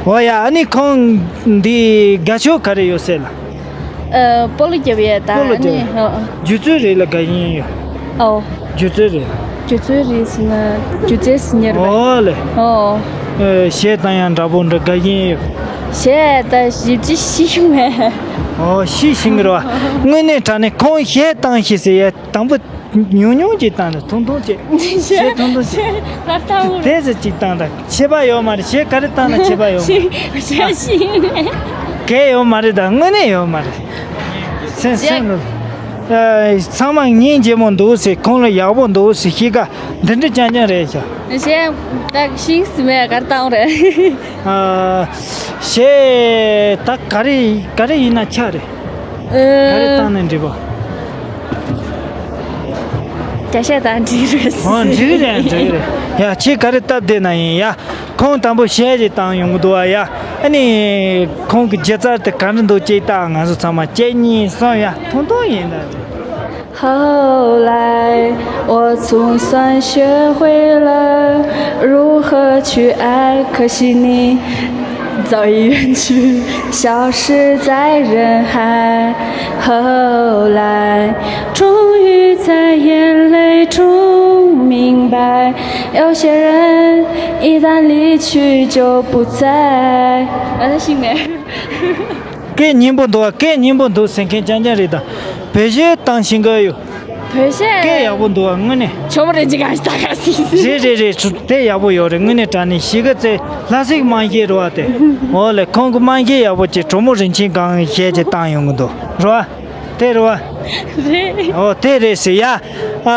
འོ་ཡ། ཨ་ནི་ཁོང་འདི་དགའ་ཕྱོགས་ག་རེ་ཡོད་ཟེར་ལ། ཨ། སྤོ་ལོ་རྒྱབ་ཡས་ད། སྤོ་ལོ་རྒྱབ་ཡས། ཨ། རྒྱུ་མཚན་རེད་ལ་དགའ་ཡིན་ཡོད། ཨོ། རྒྱུ་མཚན་རེད། རྒྱུ་མཚན་རེད་ཟེར་ན་རྒྱུ་མཚན་ཟེར་ཉེར་བ། ཨོ་ལེ། ཨོ། ཨེ། གཞས་བཏང་ཡང་འདྲ་པོ་འདྲ་དགའ་ཡིན་ཡོད། གཞས་ད་ཞིབ་ཅིག་ཤེས་མེད། ཨོ། ཤེས་ཤེས་ཀྱི་རེད་བ། དངོས་གནས་དྲང་གནས་ཁོང་གཞས་བཏང་ཤེས་ཟེར་ཡས་དང་པོ། ཉུང་ཉུང་ཅིག་བཏང་ནས་ཐུང་ཐུང་ཅིག་གཞས་ཐུང་ཐུང་ཅིག་ལར་བཏང་། དེ་ཚོ་ཅིག་བཏང་དང་ཁྱད་པར་ཡོད་མ་རེད། གཞས་ག་རེ་བཏང་ན་ཁྱད་པར་ཡོད་མ་རེད། ཤེས་ཤེས་ཤེས། གལ་ཡོད་མ་རེད། ད་དངོས་གནས་ཡོད་མ་རེད། སེམས་སེམས་ལ། ཨ། ཚང་མ་སྙིང་རྗེ་མོ་འདུག་ཟེར། ཁོང་ལ་ཡག་པོ་འདུག་ཟེར། གཤིས་ཀ་འདི་འདྲ་རྐྱང་རྐྱང་རེད་ཤག་གཞས་ད་ཤེས་སི་མེད། ག་རེ་བཏང་རེད། ཨ། གཞས་ད་ག་རེ་ག་རེ་ཡིན་ན་ཆ་རེད། ཨ། ག་རེ་བཏང་ནས་འགྲིག་པ། རྒྱ་གཞས་དང་འགྲིག་རེད། ཨོ། འགྲིག་རེད། འགྲིག་རེད། ཡ། ཁྱེད་ག་རེ་སྟབས་བདེ་ན་ཡིན་ཡ། ཁོང་དང་པོ་གཞས་ཅིག་བཏང་ཡོང་གི་འདུག་བ་ཡ། ཨ་ནི་ཁོང་གི་སྒྱུ་རྩལ་དེ་ག་འདྲ་འདུག་ཅིག་ལྟ། ང་ཚོ་ཚང་མ་གཅིག་གཉིས་གསུམ་ཡ། ཐུང་ཐུང་ཡིན་ད། 后来，我总算学会了如何去爱，可惜你早已远去，消失在人海。后来，终于在眼泪中明白，有些人一旦离去就不再。我在心里。 སྐད་སྙན་པོ་འདུག་སྐད་སྙན་པོ་འདུག་ཟེར་མཁན་རྐྱང་རྐྱང་རེད། ད་བོད་གཞས་བཏང་ཤེས་ཀྱི་ཡོད། བོད་གཞས། སྐད་ཡག་པོ་འདུག་དངོས་གནས། ཇོ་མོ་རིན་ཆེན་གང་ཞིག་ད་ག་སི་སི། རེད་རེད་རེད། དེ་ཡག་པོ་ཡོད་རེད། དངོས་གནས་དྲང་གནས་གཤིས་ཀ་ཚེ་ལྷ་སའི་དམངས་གཞས་རེད་བ་དེ། འོ་ལེ། ཁོང་གི་དམངས་གཞས་ཡག་པོ་ཅིག་ཇོ་མོ་རིན་ཆེན་གང་གཞས་ཅིག་བཏང་ཡོང་གི་འདུག་རེད་བ། དེ་རེད་བ། རེད། འོ་དེ་རེད་ཟེར་ཡ། ཨ།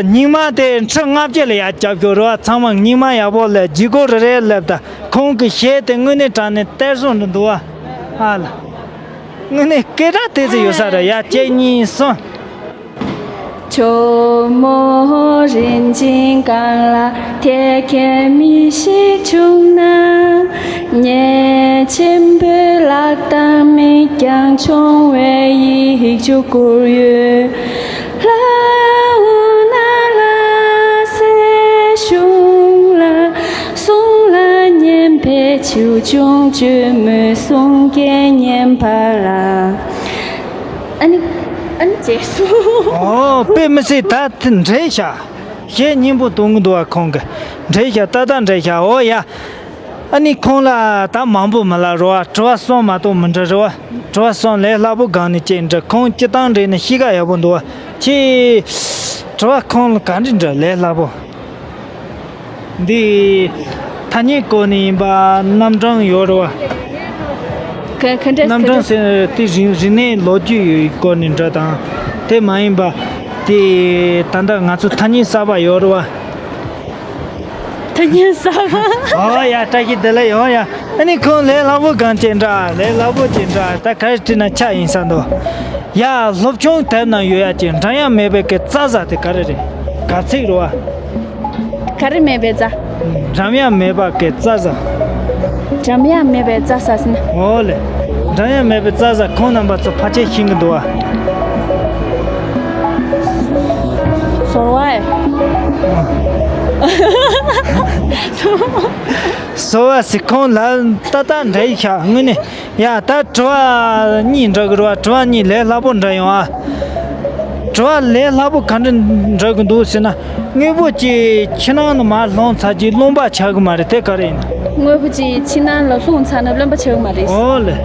སྙིང་མ་དེ་ཁྲི་ལྔ་བརྒྱ་ལ་ཡ་རྒྱབ་སྐྱོར་རེད་བ། ཚང་མ་སྙིང་མ་ཡག་པོ་ལ་ལྗིད་ཁོག་རེ་རེ་སླེབས་ད། ཁོང་གི་གཞས་དེ་དངོས་གནས་དྲང་གནས་གཏེར་སྲུང་འདྲ་འདུག་བ། ཨ་ལ། དངོས་གནས་སྐད་གྲགས་དེ་ཚོ་ཡོད་ས་རེད་ཡ། གཅིག་གཉིས་གསུམ། ཨ་ནི་ཨ་ནི་རྗེས་སུ། ཨོ། དཔེ་མི་སྲིད་ད་དེ་འགྲིག་ཤག་གཞས་སྙན་པོ་གཏོང་གི་འདུག་བ། ཁོང་གི་འགྲིག་ཤག་ཏག་ཏག་འགྲིག་ཤག་འོ་ཡ། ཨ་ནི་ཁོང་ལ་ད་མང་པོ་མི་ལབ་རོགས། དྲི་བ་གསུམ་མ་གཏོགས་མི་འདྲི་རེད་བ། དྲི་བ་གསུམ་ལས་སླ་པོ་སྒང་ནས་ཅིག་འདྲི། ཁོང་སྤྱིར་བཏང་འདྲི་ན་གཤིས་ཀ་ཡག་པོ་འདུག་བ། ཁྱེད་དྲི་བ་ཁོང་ལ་ག་འདྲ་འདྲི་ལས་སླ་པོ། འདི་ཐ་སྙད་སྐོར་ནས་ཡིན་པ། རྣམ་གྲངས་ཡོད་རེད་བ། ག་ག་འདྲ་རྣམ་གྲངས་ཟེར་དེ་རིག་རིག་གནས་ལོ་རྒྱུས་ཡོད་སྐོར་ནས་འདྲ་དང་། དེ་མ་ཡིན་པ་དེ་ད་ལྟ་ང་ཚོ་ཐ་སྙད་གསར་པ་ཡོད་རེད་བ། ཐ་སྙད་གསར་པ། ཨོ་ཡ། བཀྲ་ཤིས་བདེ་ལེགས་ཡོང་ཡ། ཨ་ནི་ཁོང་ལས་སླ་པོ་སྒང་ཅིག་འདྲི། ལས་སླ་པོ་ཅིག་འདྲི། ད་ག་རེ་དྲིས་ན་ཆ་ཡིན་ས་འདུག་ཡ། སློབ་ཆུང་དེབ་ནང་ཡོད་ཡ་ཅིག་འགྲམ་ཡང་མེད་པའི་གི་རྩྭ་ཟ་དེ་ག་རེ་རེད། ག་ཚིག་རེད་བ། ག་རེ་མེད་པའི་རྩྭ། འགྲམ་ཡང་མེད་པ་གི་རྩྭ་ཟ། འགྲམ་ཡང་མེད་པའི་རྩྭ་ཟ་ཟེར་ན། འོ་ལེ། འགྲམ་ཡང་མེད་པའི་རྩྭ་ཟ། ཁོང་རྣམ་པ་ཚོ་ཕལ་ཆེར་ཤེས་ཀྱི་འདུག་བ། ཟོར་བ་ཨེ། ཟོར་བ་ཟེར། ཁོང་ལ་ཏག་ཏག་འདྲི་ཤག་དངོས་གནས། ཡ། ད་དྲི་བ་གཉིས་འདྲི་གི་རེད་བ། དྲི་བ་གཉིས་ལས་སླ་པོ་འདྲི་ཡོང་ཨ། དྲི་བ་ལས་སླ་པོ་ག་འདྲ་འདྲི་གི་འདུག་ཟེར་ན། དངོས་པོ་ཅིག་ཆུ་ནང་ནས་མར་ལྷུང་ཚར་རྗེས་རློན་པ་ཆགས་ཀྱི་མ་རེད། དེ་ག་རེ་ཡིན་ན། དངོས་པོ་ཅིག་ཆུ་ནང་ལ་ལྷུང་ཚར་ན་རློན་པ་ཆགས་ཀྱི་མ་རེད། ཨོ་ལེ།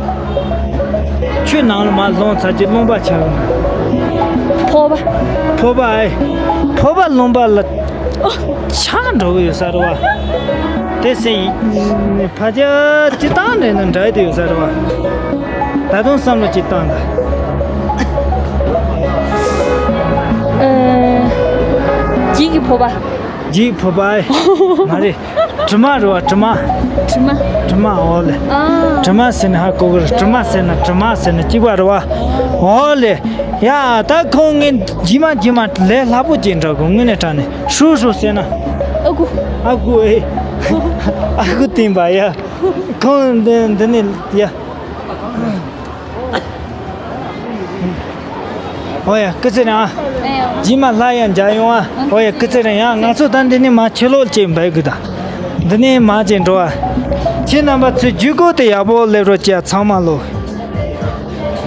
ཆུ་ནང་ལ་མར་ལྷུང་ཚར་རྗེས་རློན་པ་ཆགས་ཀྱི་མ་རེད། ཕོར་པ། ཕོར་པ་ཨེ། ཕོར་པ་རློན་པ་ལ་ཆགས་འགྲོ་གི་ཡོད་ས་རེད་བ། དེ་སེ་ཡིན། ཕ་ཅག་སྤྱིར་བཏང་ནས་ནི་འདྲ་དེ་ཡོད་ས་རེད་བ། ད་དུང་བསམ་བློ་ཅིག་བཏང་ད། ཨ། འགྱིག་གི་ཕོར་པ། འགྱིག་ཕོར་པ་ཨེ། མ་རེད། དྲི་མ་རེད་བ། དྲི་མ། དྲི་མ། དྲི་མ། འོ་ལེ། ཨ། དྲི་མ་ཟེར་ན་ཧ་གོ་གི་རེད། དྲི་མ་ཟེར་ན། དྲི་མ་ཟེར་ན་གཅིག་པ་རེད་བ། འོ་ལེ། ཡ། ད་ཁོང་ངས་རྗེས་མ་རྗེས་མ་ལས་སླ་པོ་ཅིག་འདྲི་དགོས། དངོས་གནས་དྲང་གནས། ཧྲུ་ཧྲུ་ཟེར་ན། ཨ་ཁུ། ཨ་ཁུ་ཨེ། ཨ་ཁུ་བསྟན་པ་ཡ། ཁོང་འདི་འདི་ནས་ཡ། ཨོ་ཡ་སྐུ་ཚེ་རིང་ཨ། རྗེས་མ་སླར་ཡང་མཇལ་ཡོང་ཨ། ཨོ་ཡ་སྐུ་ཚེ་རིང་ཡ། ང་ཚོ་ད་འདི་ནས་མར་ཕྱི་ལོགས་ཅིག་འབད་དགོས་ད། འདི་ནས་མར་ཅིག་འགྲོ་ཨ། ཁྱེད་རྣམ་པ་ཚོས་བརྒྱུད་སྐོར་དེ་ཡག་པོ་སླེབས་རོགས་གྱིས་ཚང་མ་ལོ།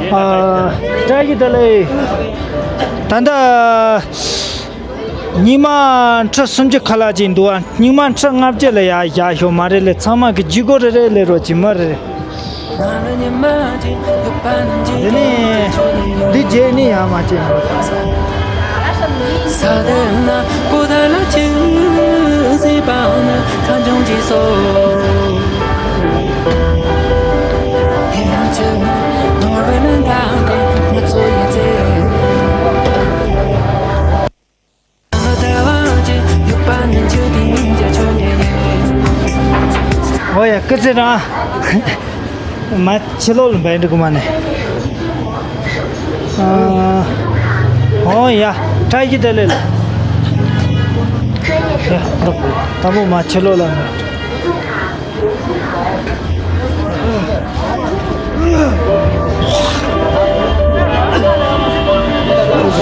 ཨ། བཀྲ་ཤིས་བདེ་ལེགས། ད་ལྟ་སྙིགས་མ་ཁྲི་སུམ་ཅུ་ཁ་ལག་ཅིག་འདུག་ཨ། སྙིགས་མ་ཁྲི་ལྔ་བཅུ་ལ་ཡར་བཞག་ཤོག་མ་རེད་ལེ། ཚང་མ་གི་བརྒྱུད་སྐོར་རེ་རེ་སླེབས་རོགས་གྱིས། མ་རེད། འདི་ནི། འདི་རྗེས་ནི་ཡར་མར་བྱེད་མི་ཐུབ། ཨོ་ཡ་སྐུ་ཚེ་རིང་། མར་ཕྱི་ལོགས་ལ་འབད་འགྲོ་གི་མ་ནས། ཨ། ཨོ་ཡ་བཀྲ་ཤིས་བདེ་ལེགས་ལགས། ཡ་འགྲོ། དང་པོ་མར་ཕྱི་ལོགས་ལ་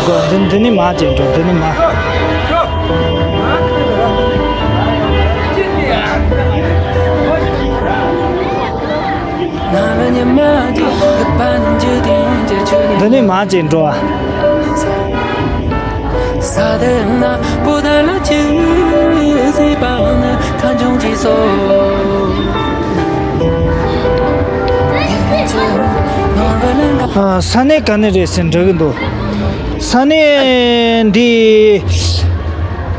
འགྲོ། འདི་འདི་ནས་མར་ཅིག་འགྲོ། འདི་ནས་མར། འདི་ནས་མར་ཅིག་འགྲོ་ཨ། ཨ། ས་གནས་ག་ནས་རེད་ཟེར་འདྲི་གི་འདུག། ས་གནས་འདི།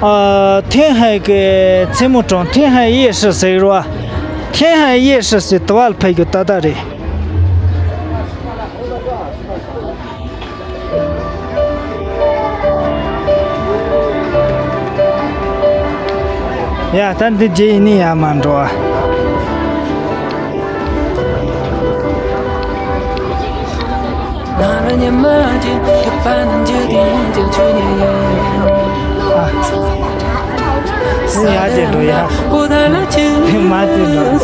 ཨ། ཐེན་ཧའེ་གི་མཚན་མོ་གྲོང་ཐེན་ཧའེ་ཡེ་ཧྲི་ཟེར་གི་རེད་བ། ཐེན་ཧའེ་ཡེ་ཧྲི་ཟེར་དུ་བ་ལ་ཕེབས་རྒྱུ་ཏག་ཏག་རེད། ཡ་ད་འདི་རྗེས་ཡིན་ནི་ཡ་མ་འགྲོ་ཨ། ཡ་ཅེ་འགྲོ་ཡ། མ་ཅེ་འགྲོ་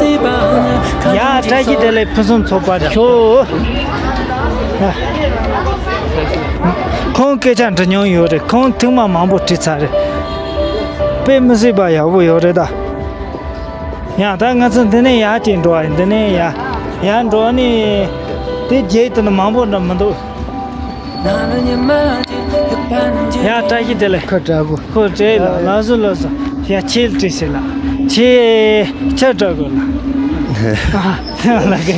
ཡ། བཀྲ་ཤིས་བདེ་ལེགས་ཕུན་སུམ་ཚོགས་པར་ཤོག། ཁོང་སྐད་ཆ་འདྲི་མྱོང་ཡོད་རེད། ཁོང་ཐེངས་མ་མང་པོ་དྲིས་ཚར་རེད། དཔེ་མི་སྲིད་པ་ཡག་པོ་ཡོད་རེད་ད། ཡང་ད་ང་ཚོ་འདི་ནས་ཡར་ཅིག་འགྲོ་བ་ཡིན། འདི་ནས་ཡར་ཡར་འགྲོ་ནས་དེ་རྗེས་དུ་ནི་མང་པོ་འགྲོ་མི་འདུག། ཡ་བཀྲ་ཤིས་བདེ་ལེགས། ཁ་བཀྲ་གོ། ཁོ་བཀྲ་ལ་ལགས་སོ་ལགས་སོ། ཡ་ཁྱེད་བཀྲ་ཤིས་ལགས། ཁྱེད་ཁྱེད་བཀྲ་གོ་ལ། ཨ་ལ་གེ།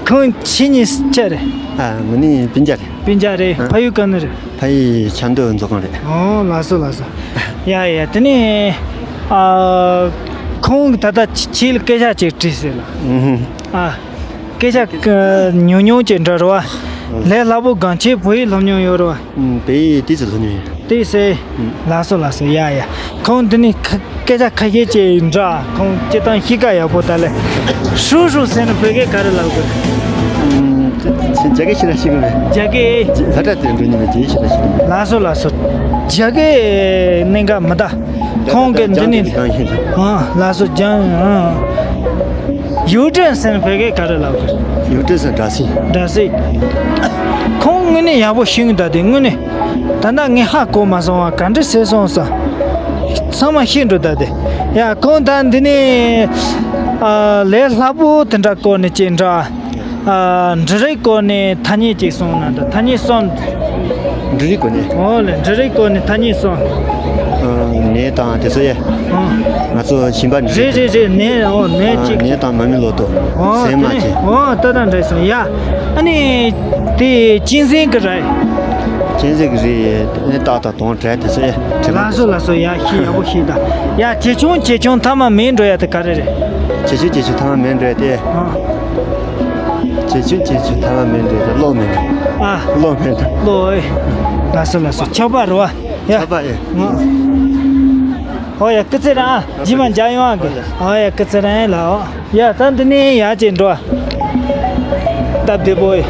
ཁོང་ཁྱེད་གཉིས་ཆ་རེད། ཨ་ང་ནི་སྤུན་ཀྱག་རེད། སྤུན་ཀྱག་རེད། ཨ། ཕ་ཡུལ་ག་ནས་རེད། ཕ་ཡུལ་ཆབ་མདོ་མཛོད་ཁང་རེད། ཨོ་ལགས་སོ་ལགས་སོ། ཡ་ཡ་དེ་ནས་ཨ་ཁོང་གིས་ད་ལྟ་ཁྱེད་ལ་སྐད་ཆ་ཅིག་དྲིས་ཟེར་ལ། ཨ་སྐད་ཆ་ཉུང་ཉུང་ཅིག་འདྲ་རེད་བ། ལས་སླ་པོ་གང་ཁྱེད་བོད་ཡིག་སློབ་མྱོང་ཡོད་རེད་བ། བོད་ཡིག་ཏོག་ཙམ་སློབ་མྱོང་ཡོད། ཏོག་ཙམ། ལགས་སོ་ལགས་སོ། ཡ་ཡ། ཁོང་འདི་ནས་ཁ་སྐད་ཆ་ཁ་ཤས་ཅིག་འདྲ། ཁོང་སྤྱིར་བཏང་གཤིས་ཀ་ཡག་པོ་ད་ལས། ཧྲུའུ་ཧྲུའུ་ཟེར་ན་བོད་སྐད་ག་རེ་ལབ་དགོས། ཨུམ། རྒྱ་སྐད་ཤེས་ར་ཤེས་གི་མེད། རྒྱ་སྐད། ལྷ་སྒྲ་དེ་འགྲོ་ཉེན་མེད། རྒྱ་ཡིག་ཤེས་ར་ཤེས་གི་མེད། ལགས་སོ་ལགས་སོ། རྒྱ་སྐད་གནད་འགག་མི་གདའ། ཁོང་གིས་འདི་ནས། ཨ་ལགས་སོ་ལགས་སོ། ཡུའུ་ཀྲེན་ཟེར་ན་བོད་སྐད་ག་རེ་ལབ་དགོས། ཡུའུ་ཀྲེན་ཟེར་ན་སྦྲག་སྲིད། སྦྲག་སྲིད། ཁོང་དངོས་གནས་ཡག་པོ་ཤེས་ཀྱི་འདུག་སྟེ། དངོས་གནས། ད་ལྟ་ངས་ཧ་གོ་མ་སོང་བ་ག་འདྲ་ཟེར་སོང་ཟེར། ཚང་མ་ཤེས་འགྲོ་ད་དེ། ཡ་ཁོང་ད་འདི་ནས་ཨ་ལས་སླ་པོ་དེ་འདྲ་སྐོར་ནས་ཅིག་འདྲ། ཨ་འབྲུ་རིགས་སྐོར་ནས་ཐ་སྙད་ཅིག་གསུངས་ན་འདྲ། ཐ་སྙད་གསུམ། འབྲུ་རིགས་སྐོར་ནས། ཨོ་ལེ། འབྲུ་རིགས་སྐོར་ནས་ཐ་སྙད་གསུམ། ཨ་ནས་དང་དེ་ཚོ་ཡ། ཨ་ང་ཚོ་ཞིང་པ་འབྲུ་རེད་རིགས། རེད་རེད། ནས། ཨོ་ནས་ཨ་གཅིག་ནས་དང་མ་རྨོས་ལོ་ཏོག་ཨོ་ཟས་མ། དེ་ནས་ཅིག་ཨོ་ད་ད་འདྲ་སོང་ཡ། ཨ་ནི་དེ་གཅན་གཟན་གྱི་རིགས། གཅན་གཟན་གྱི་རིགས་ནི་སྟག་དང་དོམ་དྲེད་དེ་ཚོ་ཡ། ལགས་སོ་ལགས་སོ། ཡ་ཤེས། ཡག་པོ་ཤེས་ད། ཡ་ཇེ་ཆུང་ཇེ་ཆུང་མཐའ་མ་མེད་འགྲོ་ཡ་དེ་ག་རེ་རེད། ཇེ་ཆུང་ཇེ་ཆུང་མཐའ་མ་མེད་འགྲོ་ཡ་དེ། ཨ། ཇེ་ཆུང་ཇེ་ཆུང་མཐའ་མ་མེད་འགྲོ་ཡ་དེ་གློག་མེད་འགྲོ། ཨ། གློག་མེད་འགྲོ། གློག་ཨེ། ལགས་སོ་ལགས་སོ། ཆག་པ་རེད་བ། ཡ། ཆག་པ་ཨེ། ཨོ་ཡ་སྐུ་ཚེ་རིང་། རྗེས་མ་མཇལ་ཡོང་ཨ་གི། ཨོ་ཡ་སྐུ་ཚེ་རིང་ལགས། ཨོ་ཡ་ད་འདི་ནས་ཡར་ཅིག་འགྲོ། སྟབས་བདེ་པོ་ཡོད།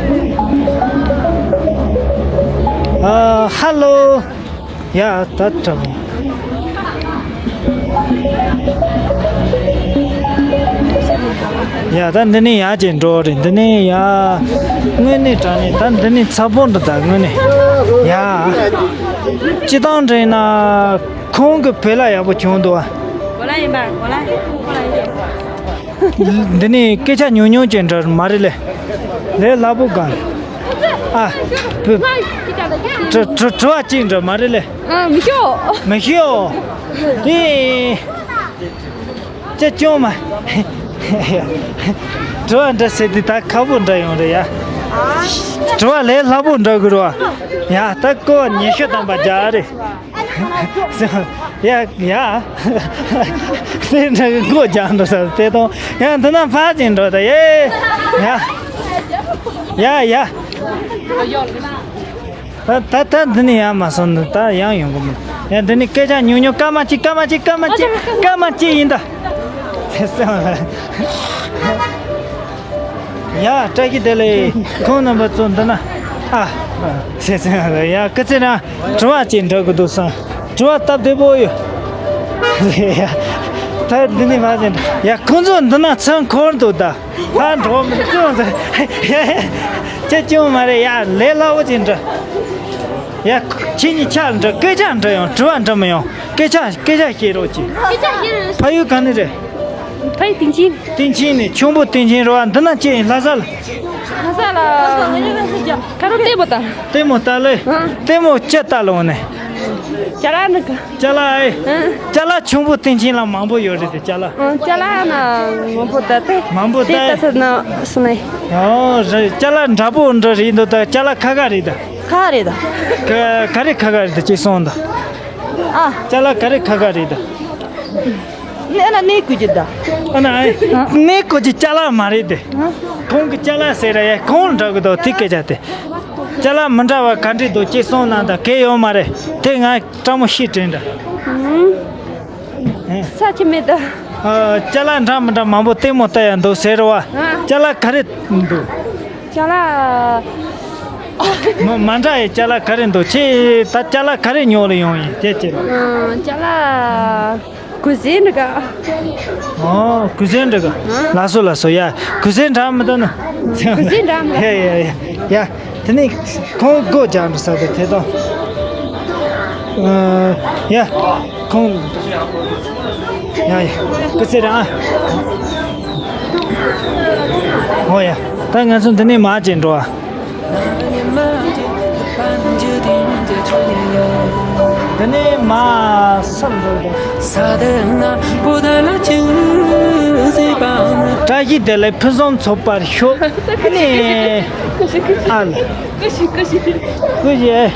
ཨ་ཧ་ལོ། ཡ་ད་དྲག་པོ། ཡ། ད་འདི་ནས་ཡར་ཅིག་འགྲོ་རེད། འདི་ནས་ཡར། དངོས་གནས་དྲང་གནས་ད་འདི་ནས་ཚ་པོ་འདྲ། ད་དངོས་གནས་ཡ། སྤྱི་བཏང་དྲན་ན་ཁོང་གི་བོད་ལྭ་ཡག་པོ་བྱུང་འདུག་ཨ། གོ་ལ་ཡིན་པ། གོ་ལ་ཡིན། གོ་ལ་ཡིན། འདི་ནས་སྐད་ཆ་ཉུང་ཉུང་ཅིག་འདྲ་མ་རེད་ལེ། ལས་སླ་པོ་གང་། ཨ། བུ། དྲི་དྲི་དྲི་བ་གཅིག་འདྲ་མ་རེད་ལེ། ཨ། མི་ཤོག་མི་ཤོག་དེ། ཅི་ཅུང་མ། དྲི་བ་འདྲ་ཟེར་དུས་ད་ཁག་པོ་འདྲ་ཡོང་རེད་ཡ། དྲི་བ་ལས་སླ་པོ་འདྲ་དགོས་རེད་བ། ཡ། ད་སྐོར་བ་ཉི་ཤུ་ཐམ་པ་རྒྱག་རེད། ཡ་ཡ། དེ་འདྲ་གི་སྒོ་རྒྱག་འགྲོ་ས་དེ་དང་ཡ། འདི་ན་ཕར་ཕྱིན་འགྲོ་ད་ཡེ། ཡ་ཡ་ཡ། ད་ད་ད་འདི་ནས་ཡར་མ་སོང་ན་ད་ཡང་ཡོང་གི་མིན། ཡ། འདི་ནས་སྐད་ཆ་ཉུང་ཉུང་། སྐར་མ་གཅིག་སྐར་མ་གཅིག་སྐར་མ་གཅིག་སྐར་མ་གཅིག་ཡིན་ད། ཡ། བཀྲ་ཤིས་བདེ་ལེགས། ཁོང་རྣམ་པ་ཚོ་འདི་ན། ཨ། ཟེར་ཟེར་ཡ། སྐུ་ཚེ་རིང་། དྲི་བ་ཅིག་འདྲི་དགོས་འདུག་བསམ། དྲི་བ་སྟབས་བདེ་པོ་ཡོད། ཡ། ད་འདི་ནས་མ་ཟེར། ཡ། ཁོང་ཚོ་འདི་ན་ཚུར་འཁོར་འདུག་ད། ཕར་འགྲོ་མི་འདུག་ཟེར། ཅི་ཅུང་མ་རེད་ཡ། ལས་སླ་པོ་ཅིག་འདྲི། ཡ། ཁྱེད་གཉིས་ཆ་འདྲི། སྐད་ཆ་འདྲི་ཡོང་། དྲི་བ་འདྲི་མི་ཡོང་། སྐད་ཆ་སྐད་ཆ་བཤད་རོགས་གྱིས། སྐད་ཆ་བཤད་རོགས། ཕ་ཡུལ་ག་ནས་རེད། ཕ་ཡུལ་སྟེང་ཆེན། སྟེང་ཆེན་ནས། ཁྱུང་པོ་སྟེང་ཆེན་རེད་བ། འདི་ན་ཅི་ཡིན། ལྷ་ས་ལ། ལྷ་ས་ལ། ཁ་རོག་ལྟད་མོ་ལྟ། ལྟད་མོ་ལྟ་ལེ། ཨ། ལྟད་མོ་ཅི་ལྟ་ལོང་ནས། ཅ་ལག་ནི་ག་ཅ་ལག་ཨེ། ཨ། ཅ་ལག་ཁྱུང་པོ་སྟེང་ཆེན་ལ་མང་པོ་ཡོད་རེད་དེ། ཅ་ལག་ཨ། ཅ་ལག་ན་མང་པོ་ལྟ་སྟེ། མང་པོ་ལྟ། དེ་ལྟ་ས་ན་སུ་ནས། ཨོ་རེད། ཅ་ལག་འདྲ་པོ་འདྲ་རེད་འདུག་ད་ཅ་ལག་ཁ་ཁ་རེད་ད། ཁ་རེད་ད། ག་ག་རེ་ཁ་ཁ་རེད་ད། ཅིག་གསུངས་ད། ཨ། ཅ་ལག་ག་རེ་ཁ་ཁ་རེད་ད། ཨ་ན་ཨེ། ནས་གོ་ཅི་ད། ཨ་ན་ཨེ། ནས་གོ་ཅི་ཅ་ལག་མ་རེད་དེ། ཁོང་གི་ཅ་ལག་ཟེར་ར་ཡ། ཁོང་འདྲ་གི་འདུག་དེ་སྐད་ཆ་དེ། ཅ་ལག་མི་འདྲ་བ་ག་འདྲ་འདུག་ཅེས་གསུངས་གནང་དང་། གལ་ཡོད་མ་རེད་དེ། ང་སྤྲང་མོ་ཤི་དྲན་འདྲ། ཨ། ས་ཆི་མེད་ད། ཨ། ཅ་ལག་འདྲ་མི་འདྲ་མང་པོ་ལྟད་མོ་ལྟ་ཡ་འདུག་ཟེར་བ། ཨ། ཅ་ལག་ག་རེ་འདུག་ཅ་ལག་མ་མ་འདྲ་ཡི་ཅ་ལག་ག་རེ་འདུག་ཁྱེད་ད་ཅ་ལག་ག་རེ་ཉོ་ལ་ཡོང་ཡིན་དེ་ཅི། ཨ། ཅ་ལག་གུ་ཟེ་འདྲ་ག་ཨོ། གུ་ཟེ་འདྲ་ག་ཨ། ལགས་སོ་ལགས་སོ་ཡ། གུ་ཟེ་འདྲ་མི་འདུག་ན། གུ་ཟེ་འདྲ་མི། ཡ་ཡ་ཡ་ཡ། དེ་ནས་ཁོང་སྒོ་རྒྱག་འགྲོ་ས་དེ་དེ་དང་། ཨ། ཡ། ཁོང་། ཡ་ཡ། སྐུ་ཚེ་རིང་ཨ། ཨོ་ཡ། ད་ང་ཚོ་འདི་ནས་མར་ཅིག་འགྲོ་ཨ། འདི་ནས་མར་སར་འགྲོ་དགོས། བཀྲ་ཤིས་བདེ་ལེགས། ཕུན་སུམ་ཚོགས་པར་ཤོག་ཨ་ནི། ཨ་ལ། ཀུ་ཤི་ཀུ་ཤི། ཀུ་ཤི་ཀུ་ཤི།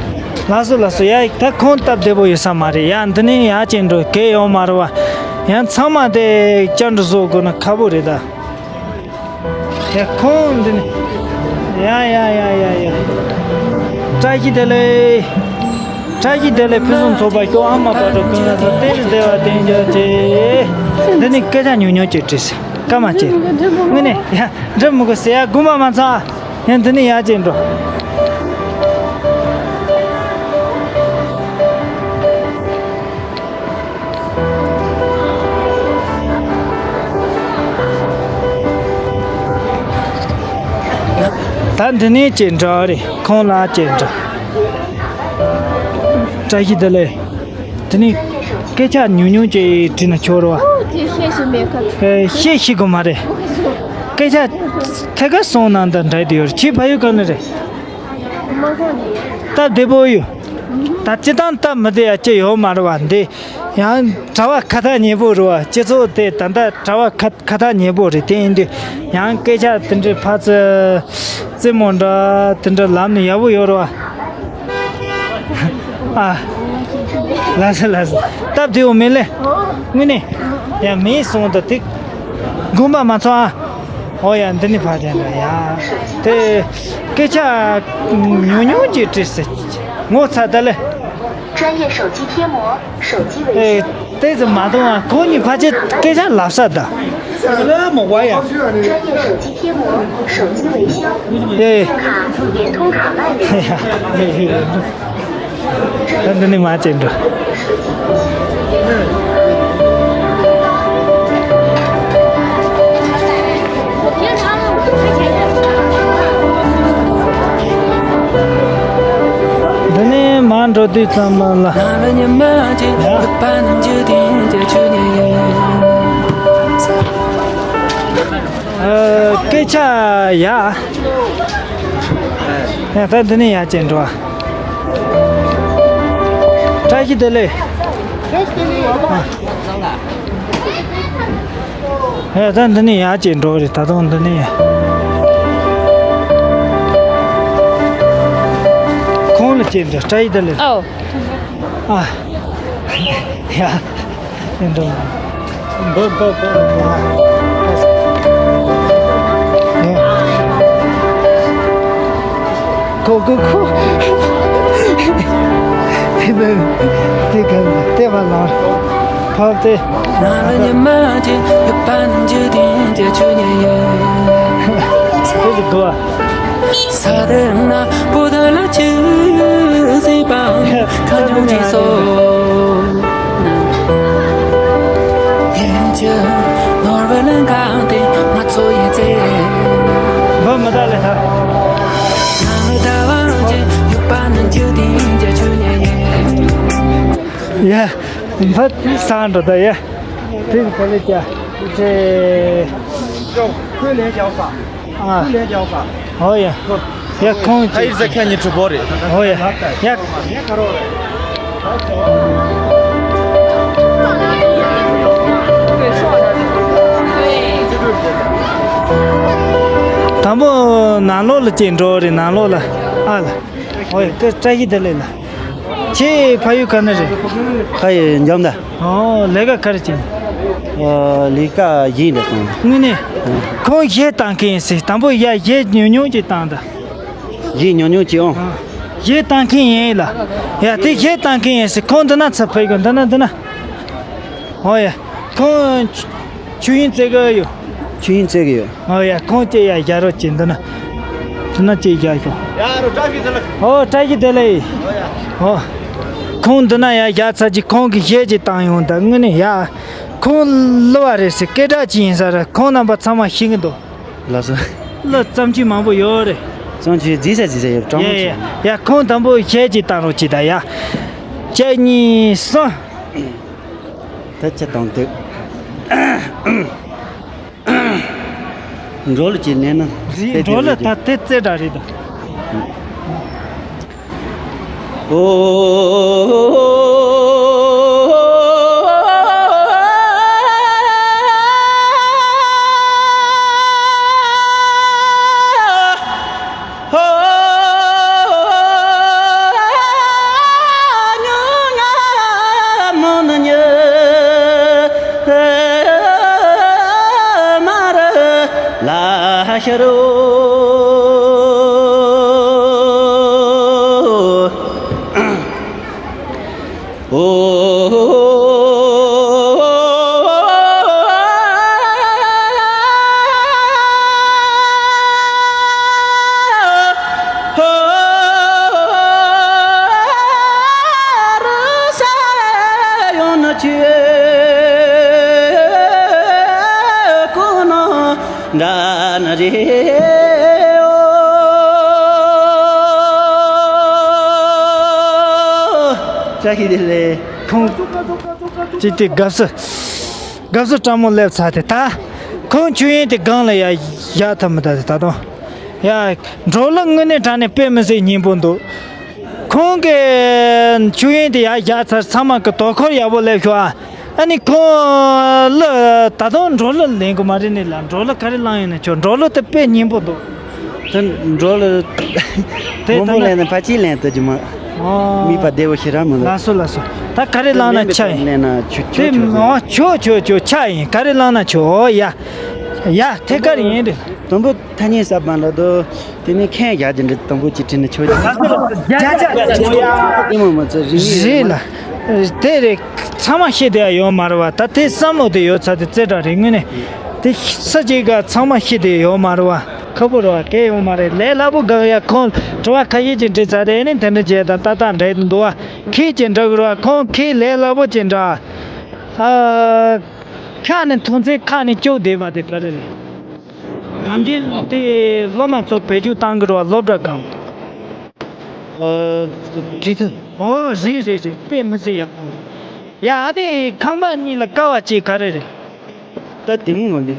ལགས་སོ་ལགས་སོ་ཡ། ད་ཁོང་སྟབས་བདེ་པོ་ཡོད་ས་མ་རེད་ཡ། འདི་ནས་ཡར་ཅིག་འགྲོ་གལ་ཡོད་མ་རེད་བ། ཡང་ཚང་མ་དེ་བཅར་འདྲི་བཟོ་དགོས་ན་ཁག་པོ་རེད་ད། ཡ་ཁོང་འདི་ནས། ཡ་ཡ་ཡ་ཡ་ཡ། བཀྲ་ཤིས་བདེ་ལེགས། བཀྲ་ཤིས་བདེ་ལེགས། ཕུན་སུམ་ཚོགས་པར་ཤོག་ཨ་མ་བག་དྲོ་ཀུན་ལ་ཐོབ། བརྟན་གཟིགས་བདེ་བ་ལྡན་གྱུར་ཅིག་འདི་ནས་སྐད་ཆ་ཉུང་ཉུང་ཅིག་དྲིས། སྐར་མ་གཅིག་དངོས་གནས་ཡ་འགྲིག་མི་དགོས་ཟེར་ཡ། དགོངས་པ་མ་ཚོམ་ཨ། ཡང་འདི་ནས་ཡར་ཅིག་འགྲོ། ད་འདི་ནས་ཅིག་འགྲོ་རེད། ཁོང་ལ་ཅིག་འགྲོ། བཀྲ་ཤིས་བདེ་ལེགས། དེ་ནས་སྐད་ཆ་ཉུང་ཉུང་ཅིག་དྲིས་ན་ཆོག་རེད་བ། ཨོ་དེ་བཤད་ཤེས་མེད་ཁ། ཨེ་བཤད་ཤེས་དགོས་མ་རེད། སྐད་ཆ་ཐད་ཀར་གསུངས་གནང་དང་འདྲ་དེ་ཡོད་རེད། ཁྱེད་ཕ་ཡུལ་ག་ནས་རེད། སྟབས་བདེ་པོ་ཡོད། ད་སྤྱི་བཏང་སྟབས་མི་བདེ་ཡ་ཅི་ཡོད་མ་རེད་བ། འདི་ཡང་གྲྭ་བ་ཁ་ཐག་ཉེ་པོ་རེད་བ། སྤྱི་ཚོགས་དེ་ད་ལྟ་གྲྭ་བ་ཁ་ཁ་ཐག་ཉེ་པོ་རེད། དེ་ཡིན་དུས་ཡང་སྐད་ཆ་དེ་འདྲའི་ཕར་ཚུར་རྩེད་མོ་འདྲ་དེ་འདྲ་ལབ་ནས་ཡག་པོ་ཡོད་རེད་བ། ཨ། ལགས་སོ་ལགས་སོ། སྟབས་བདེ་བོ་མེད་ལེ། དངོས་གནས། ཡ་མེད་སོང་ད་དེ། དགོངས་པ་མ་ཚོམ་ཨ། ཨོ་ཡ་འདི་ནས་ཕར་བྱས་ན་ཡ། དེ། སྐད་ཆ་ཉུང་ཉུང་ཅིག་དྲིས་ཟེར། ངོ་ཚ་ད་ལེ། 专业手机贴膜，手机维修。 ཨེ། ཏོག་ཙམ་མ་གཏོང་ཨ། ཁོང་གཉིས་ཕལ་ཆེར་སྐད་ཆ་ལབ་ས་ད། 专业手机贴膜，手机维修。 ཨེ། 信用卡也通卡办理。 ད་འདི་ནས་མར་ཅིག་འགྲོ། དུས་ཙམ་པ་ལ། ཨ། སྐད་ཆ་ཡ། ཡ་ད་འདི་ནས་ཡར་བྱས་འགྲོ། བཀྲ་ཤིས་བདེ་ལེགས། ཨ། ཡ་ད་འདི་ནས་ཡར་བྱས་འགྲོ་རེད། ད་དུང་འདི་ནས་ཡ། ཁོང་ལ་བྱས་འགྲོ། བཀྲ་ཤིས་བདེ་ལེགས། ཨོ། ཨ། ཡ། འགྲོ། འགྲོ་འགྲོ་འགྲོ། ཨ། ཡ། ཁོ་ཁོ་ཁོ། དེ་ནས་དེ་ག་དེ་བ་ལ་ཕབ་སྟེ། དེ་ཟིག་དགོས། འབུ་མི་ད་ལེ་ད། ཡ། འབུ་ས་འགྲོ་ད་ཡ། དེ་ག་ལེ་ཀྱ། ཁོས་ལན་རྒྱག་པ། ཨ། ཁོས་ལན་རྒྱག་པ། ཧོ་ཡ། ཡ་ཁོང་ཨ་ཡིར་ཟ་ཁ་ཉི་ཁྲི་བོ་རེད། ཧོ་ཡ། ཡ། དང་པོ་ནང་ལོགས་ལ་ཅིག་འགྲོ་རེད། ནང་ལོགས་ལ། ཨ་ལ། ཧོ་ཡ། བཀྲ་ཤིས་བདེ་ལེགས་ལ། ཁྱེད་ཕ་ཡུལ་ག་ནས་རེད། ཕ་ཡུལ་འཇམ་དང་། ཨོ། ལས་ཀ་ག་རེ་བྱེད། ཨོ། ལས་ཀ་ཡིན་རེད་དང་། དངོས་གནས། ཨ། ཁོང་གཞས་བཏང་མཁན་ཡིན་ཟེར། དང་པོ་ཡ་གཞས་ཉུང་ཉུང་ཅིག་བཏང་ད། གཞས་ཉུང་ཉུང་ཅིག་ཨང་། ཨ། གཞས་བཏང་མཁན་ཡིན་ལ། ཡ་དེ་གཞས་བཏང་མཁན་ཡིན་ཟེར། ཁོང་འདི་ན་ཚུར་ཕེབས་དགོས། འདི་ན་འདི་ན། ཨོ་ཡ། ཁོང་ཆོས་དབྱིངས་བརྩེ་གི་ཡོད། ཆོས་དབྱིངས་བརྩེ་གི་ཡོད། ཨོ་ཡ། ཁོང་ཅིག་ཡ་རྒྱག་རོགས་བྱེད། འདི་ན། འདི་ན་ཅིག་རྒྱག་ཤོག། ཡ་རོ། བཀྲ་ཤིས་བདེ་ལེགས། ཨོ། བཀྲ་ཤིས་བདེ་ལེགས། ཨོ་ཡ། ཨོ། ཁོང་འདི་ན་ཡ་རྒྱག་ཚར་གྱི་ཁོང་གི་གཞས་ཅིག་བཏང་ཡོང་ད། དངོས་གནས་ཡ། ཁོང་གླུ་བ་རེད་ཟེར། སྐད་གྲགས་ཅིག་ཡིན་ས་རེད། ཁོང་རྣམ་པ་ཚང་མ་ཤེས་ཀྱི་འདུག། ལགས་སོ། གླུ་བརྩམས་ཆོས་མང་པོ་ཡོད་རེད། བརྩམས་ཆོས་རྫིག་ས་རྫིག་ས་ཡོད། སྤྲང་མོ་ཡ་ཡ་ཆེ། ཡ། ཁོང་དང་པོ་གཞས་ཅིག་བཏང་རོགས་གྱིས་ད་ཡ། གཅིག་གཉིས་གསུམ། ད་ཅི་བཏང་འདུག། འགྲོ་ལ་ཅིག་ལེན་ན། རེད། འགྲོ་ལ་ད་དེ་རྩེ་འདྲ་རེད་ད། ཨོ། འདྲ་ན་རེ་ཨོ། བཀྲ་ཤིས་བདེ་ལེགས། ཁོང་ཅིག་དེ་དགའ་བསུ། དགའ་བསུ་སྤྲང་མོ་སླེབས་ཚར་དེ་ད། ཁོང་ཆོས་དབྱིངས་དེ་སྒང་ལ་ཡ་བཞག་ཐབས་མི་ད་དེ་ད་དུང་། ཡ། འགྲོ་ལུགས་དངོས་གནས་དྲང་གནས་དཔེ་མི་སྲིད་སྙན་པོ་འདུག། ཁོང་གི་ཆོས་དབྱིངས་དེ་ཡར་བཞག་ཚར། ཚང་མ་གི་དོ་ཁུར་ཡག་པོ་སླེབས་ཤོག་ཨ། ཨ་ནི་ཁོང་གླུ་ད་དུང་འགྲོ་གླུ་ལེན་དགོས་མ་རེད་ནི་ལ། འགྲོ་གླུ་ག་རེ་བླངས་ཡོད་ན་ཆོག། འགྲོ་གླུ་དེ་དཔེ་སྙན་པོ་འདུག། དེ་འགྲོ་གླུ་དེ་མང་པོ་ལེན་ན་ཕལ་ཆེར་ལེན་ཐུབ་ཀྱི་མ། ཨོ། མིག་པ་བདེ་བོ་ཞེ་དྲག་མི་འདུག། ལགས་སོ་ལགས་སོ། ད་ག་རེ་བླངས་ན་ཆ་ཡིན། ལེན་ན་ཆོག་ཆོག་ཆོག། ཨོ་ཆོག་ཆོག་ཆོག། ཆ་ཡིན། ག་རེ་བླངས་ན་ཆོག། ཨོ་ཡ། ཡ་དེ་ག་རེ་ཡིན་རེད། དང་པོ། ཐ་སྙད་གསར་པ་ལ་དོ། དེ་ནས་མཁན་བཞག་རྒྱུ་འདྲ། དང་པོ་ཅིག་བྲིས་ན་ཆོག་ཀྱི། རྒྱ་ཆ་ཆ་ཆ་ཡ། ཨེ་མ་མ་ཚོ་རིག་གནས་རེད་ལ། དེ་རེད། ཚང་མ་ཤེས་བསྡད་ཡ་ཡོད་མ་རེད་བ། ད་དེ་བསམ་བློ་དེ་ཡོད་ཚ་དེ་རྩེ་དྲག་རེད། དངོས་གནས་དེ་ས་གཅིག་ག་ཚང་མ་ཤེས་བསྡད་ཡོད་མ་རེད་བ། ཁག་པོ་རེད་བ། གལ་ཡོད་མ་རེད། ལས་སླ་པོ་གང་ཡ། ཁོང་དྲི་བ་ཁ་ཤས་ཅིག་དྲིས་ཚར་དེ་ནས་དེ་འདྲ་བྱས་ད་ཏག་ཏག་འགྲིག་འདུག་བ། ཁྱེད་ཀྱིས་འདྲི་གི་རེད་བ། ཁོང་ཁྱེད་ལས་སླ་པོ་ཅིག་འདྲ། ཨ། ཁ་ནས་མཐོང་ཚད་ཁ་ནས་སྐྱོ་བསྡད་པ་དེ་ག་རེ་རེད། ནམ་རྒྱུན་དེ་སློབ་མ་ཚོ་བེད་སྤྱོད་བཏང་གི་རེད་བ། སློབ་གྲྭ་གང་། ཨ། བྲིས་ཐུབ། ཨོ་རེད་རེད་རེད། དཔེ་མི་སྲིད་ཡག་པོ། ཡ་ཨ་དེ་ཁང་པ་གཉིས་ལ་ཀ་བ་གཅིག་ག་རེ་རེད། ད་དེ་མོ་ལེ།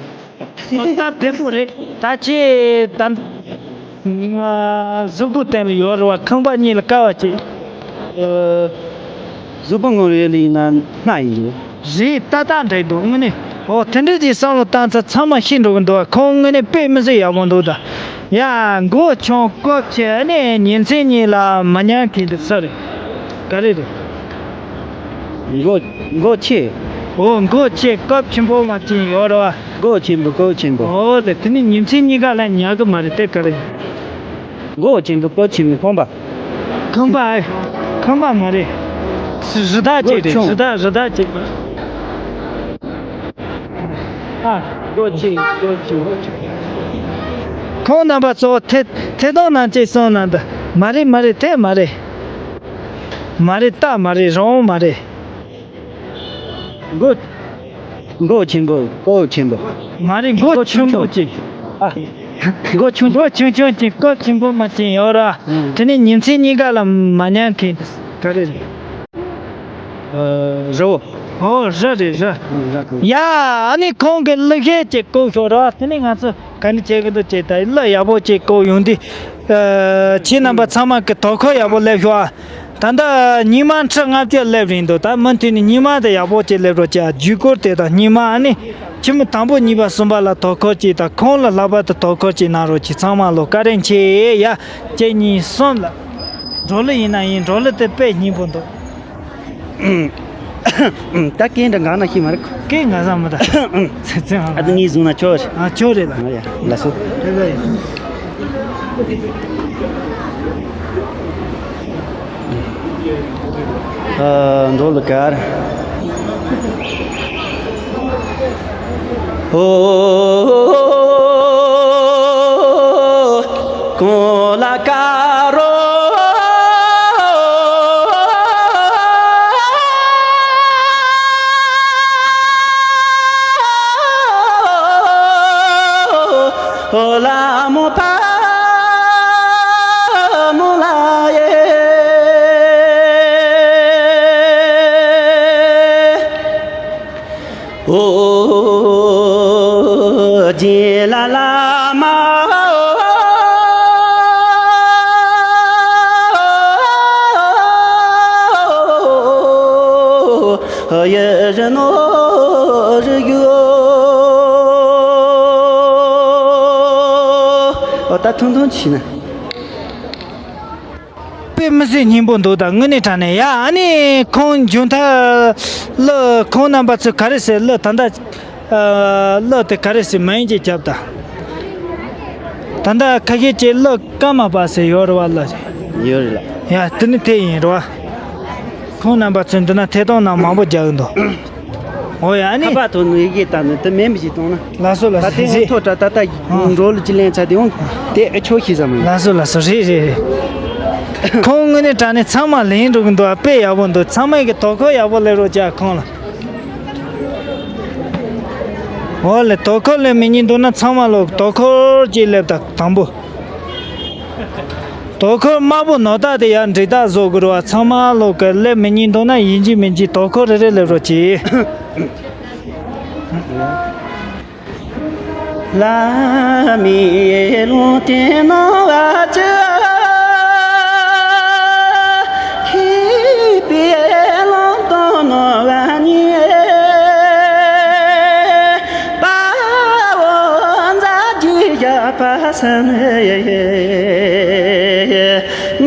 ཨོ་ད་བདེ་པོ་རེད། ད་ཁྱེད་ད་ང་གཟུགས་པོ་བསྟན་ལ་ཡོད་རེད་བ། ཁང་པ་གཉིས་ལ་ཀ་བ་གཅིག་ཨོ། གཟུགས་པོ་ངོ་རེ་ལ་ཡིན་ན་སྣ་ཡིན་རེད། རེད། ཏག་ཏག་འགྲིག་འདུག་དངོས་གནས། ཨོ་དེ་འདྲ་ཅིག་བསམ་བློ་བཏང་ཚར་ཚང་མ་ཤེས་འགྲོ་གི་འདུག་ཁོང་དངོས་གནས་དཔེ་མི་སྲིད་ཡག་པོ་འདུག་ད་ཡ་མགོ་ཆུང་སྐབས་ཆེ་ཨ་ནི་ཉིན་མཚན་གཉིས་ལ་མ་ཉལ་མཁན་དེ་སུ་རེད། ག་རེ་རེད། མགོ་མགོ་ཆེ། ཨོ་མགོ་ཆེ་སྐབས་ཆེན་པོ་མ་ཅིན་ཡོད་རེད་བ། མགོ་ཆེན་པོ་མགོ་ཆེན་པོ། ཨོ་ལེ་དེ་ནི་ཉིན་མཚན་གཉིས་ཀ་ལ་ཉལ་གི་མ་རེད་དེ་ག་རེ། མགོ་ཆེན་པོ་སྐབས་ཆེན་པོའི་ཁང་པ། ཁང་པ། ཁང་པ་མ་རེད། རི་དྭགས་ཅིག་རེད། རི་དྭགས་རི་དྭགས་ཅིག་ཨ། ཁོང་རྣམ་པ་ཚོ་ཐད་ཐད་གཏོང་གནང་ཅེས་གསུངས་གནང་འདུག་མ་རེད་མ་རེད། དེ་མ་རེད། མ་རེད། རྟ་མ་རེད། རི་བོང་མ་རེད། མགོ་མགོ་ཆེན་པོ་སྐོར་ཆེན་པོ། མ་རེད། མགོ་ཆུང་པོ་ཅིག་ཨ། མགོ་ཆུང་མགོ་ཆུང་ཆུང་ཅིག་སྐོར་ཆེན་པོ་མ་ཅིག་ཡོད་ར། ཨང་། དེ་ནས་ཉིན་མཚན་གཉིས་ཀ་ལ་མ་ཉལ་མཁན་ག་རེ་རེད། ཨ། རི་བོ། ཨོ་རི་རེད་རི། ཨང་རི་ཁོ། ཡ་ཨ་ནི་ཁོང་གི་གླུ་གཞས་ཅིག་བཀོད་ཤོག་ར། དེ་ནས་ང་ཚོ་ག་འདྲ་བྱེད་གི་འདུག་ཅེས་ད་གླུ་ཡག་པོ་ཅིག་བཀོད་ཡོང་དུས། ཨ། ཁྱེད་རྣམ་པ་ཚང་མ་གི་དོ་ཁུར་ཡག་པོ་སླེབས་ཤོག་ཨ། ད་ལྟ་ཉི་མ་ཁྲི་ལྔ་བརྒྱ་སླེབས་རན་འདུག་ད་མུ་མཐུད་ནས་ཉི་མ་དེ་ཡག་པོ་ཅིག་སླེབས་རོགས་བྱ། བརྒྱུད་སྐུར་དེ་དང་ཉི་མ་ཨ་ནི་ཁྱི་མོ་དང་པོ་གཉིས་པ་གསུམ་པ་ལ་དོ་ཁུར་ཅིག་དང་ཁོང་ལ་ལྷག་པར་དུ་དོ་ཁུར་ཅིག་གནང་རོགས་གྱིས། ཚང་མ་ལོ་བཀའ་དྲིན་ཆེ་ཡ། གཅིག་གཉིས་གསུམ་ལ། འབྲོག་གླུ་ཡིན་ན་ཡིན། འབྲོག་གླུ་དེ་དཔེ་སྙན་པོ་འདུག་ད་སྐད་འདྲ་འགག་ན་ཤེས་མ་རེད། སྐད་འགག་ས་མི་ད། ཚེ་ཚེ་ཨ་ད་ངས་བཟུང་ན་ཆོག་རེད། ཨ་ཆོག་རེད་ལ། ཨ་ཡ་ལགས་སོ། རེད་ལ་ཡིན། ཨ་འགྲོ་ལ་གར། ཨོ། གོང་ལ་དཀར་རོ། ཨོ་ལ་མོ་ཕ་མོ་ལ་ཡེ། ཨོ་རྗེ་ལ་ལ་མ། ཡེ་རི་ནོ་རི་གུ། ཨོ་ད་ཐུང་ཐུང་ཕྱིན་ན། དཔེ་མི་སྲིད་སྙན་པོ་འདུག་ད་དངོས་གནས་དྲང་གནས་ཡ། ཨ་ནི་ཁོང་མཇུག་མཐར་གླུ་ཁོང་རྣམ་པ་ཚོས་ག་རེ་ཟེར། གླུ་ད་ལྟ་ཨ་གླུ་དེ་ག་རེ་ཟེར་མ་ཡིན་གྱི་རྒྱབ་ད། ད་ལྟ་ཁ་ཤས་ཀྱིས་གླུ་སྐར་མ་པ་ཟེར་ཡོད་རེད་བ། གླུ་ཡོད་རེད་ལ། ཡ་དེ་ནི་དེ་ཡིན་རེད་བ། ཁོང་རྣམ་པ་ཚོས་འདི་ན་ཐད་གཏོང་གནང་མང་པོ་རྒྱག་གི་འདུག་ཨོ་ཡ་ཨ་ནི། ཁ་པར་ཐོག་ནས་ཡི་གེ་བཏང་ནས་དེ་མེད་མི་ཞིག་གཏོང་ན། ལགས་སོ་ལགས་ད་སོ་དེ་རེད། ཐོག་ད་ད་ད་ཨ་འགྲོ་ལུགས་ཀྱི་ལན་ཚ་དེ་འོང་དེ་ཨེ་ཆོག་ཤེས་ས་མ་ཡིན། ལགས་སོ་ལགས་སོ་རེད་རེད་རེད། ཁོང་དངོས་གནས་དྲང་གནས་ཚང་མ་ལེན་འགྲོ་གི་འདུག་དཔེ་ཡག་པོ་འདུག་ཚང་མས་གི་དོ་ཁུར་ཡག་པོ་སླེབས་རོགས་བྱ་ཁོང་ལ། འོ་ལེ་དོ་ཁུར་སླེབས་མི་ཉན་འདུག་ན་ཚང་མ་ལོ་དོ་ཁུར་ཅིག་སླེབས་ད་དང་པོ། དོ་ཁུར་དམར་པོ་ནོར་རྟགས་དེ་ཡང་འགྲིག་རྟགས་བཟོ་དགོས་རེད་བ། ཚང་མ་ལོ་གི་སླེབས་མི་ཉན་འདུག་ན་ཡིན་གཅིག་མིན་གཅིག་དོ་ཁུར་རེ་རེ་སླེབས་རོགས་གྱིས། ལ་མི་ལུང་བསྟན་གནང་བ་ཅི། མཁས་པའི་ལུང་དང་ནོར་བ་ཉེ། དཔའ་བོ་མཛད་རྗེས་བཞག་པ་སེམས།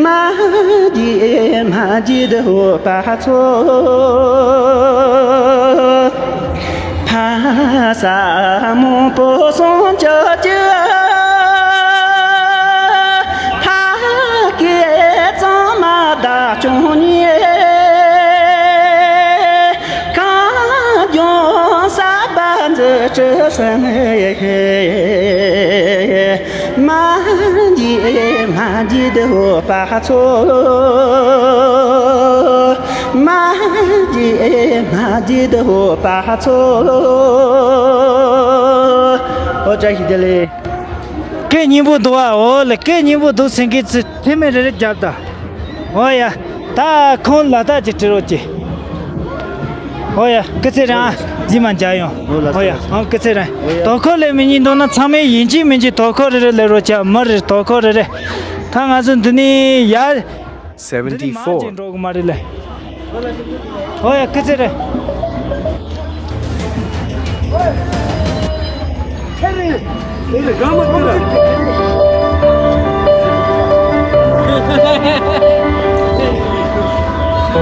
མ་བགྱིས་མ་བགྱིས་འདི་འོ་པ་ཚོ། ཕ་ས་མང་པོ་སོང་ཅི་ཅི། ཕ་སྐད་གཙང་མ་བདག་སྐྱོང་ཉེ། གངས་ལྗོངས་གསར་པ་འཛུགས་སྐྲུན་སེམས། མ་བགྱིས་མ་བགྱིས་འདི་འོ་པ་ཚོ། མ་བགྱིས་མ་བགྱིས་འདི་འོ་པ་ཚོ། ཨོ་བཀྲ་ཤིས་བདེ་ལེགས། སྐད་སྙན་པོ་འདུག་ཨ། ཨོ་ལེ་སྐད་སྙན་པོ་འདུག་ཟེར་མཁན་ཚོས་མཐེ་མོ་རེ་རེ་རྒྱབ་དང་། ཨོ་ཡ། ད་ ད་ཁོང་ལ་དྭགས་ཀྱི་སྤྲེལ་རོགས་ཀྱི། ཨོ་ཡ། སྐུ་ཚེ་རིང་། རྗེས་མ་མཇལ་ཡོང་། ཨོ་ཡ། ཨང་། སྐུ་ཚེ་རིང་། དོ་ཁུར་ལས་མི་ཉན་འདུག་ན་ཚང་མས་ཡིན་གཅིག་མིན་གཅིག་དོ་ཁུར་རེ་རེ་ལས་རོགས་བྱ། མི་རེ་དོ་ཁུར་རེ་རེ། ད་ང་ཚོ་འདི་ནས་ཡར། འདི་ནས་མར་ཅིག་འགྲོ་གི་མ་རེད་ལེ། ཨོ་ཡ། སྐུ་ཚེ་རིང་།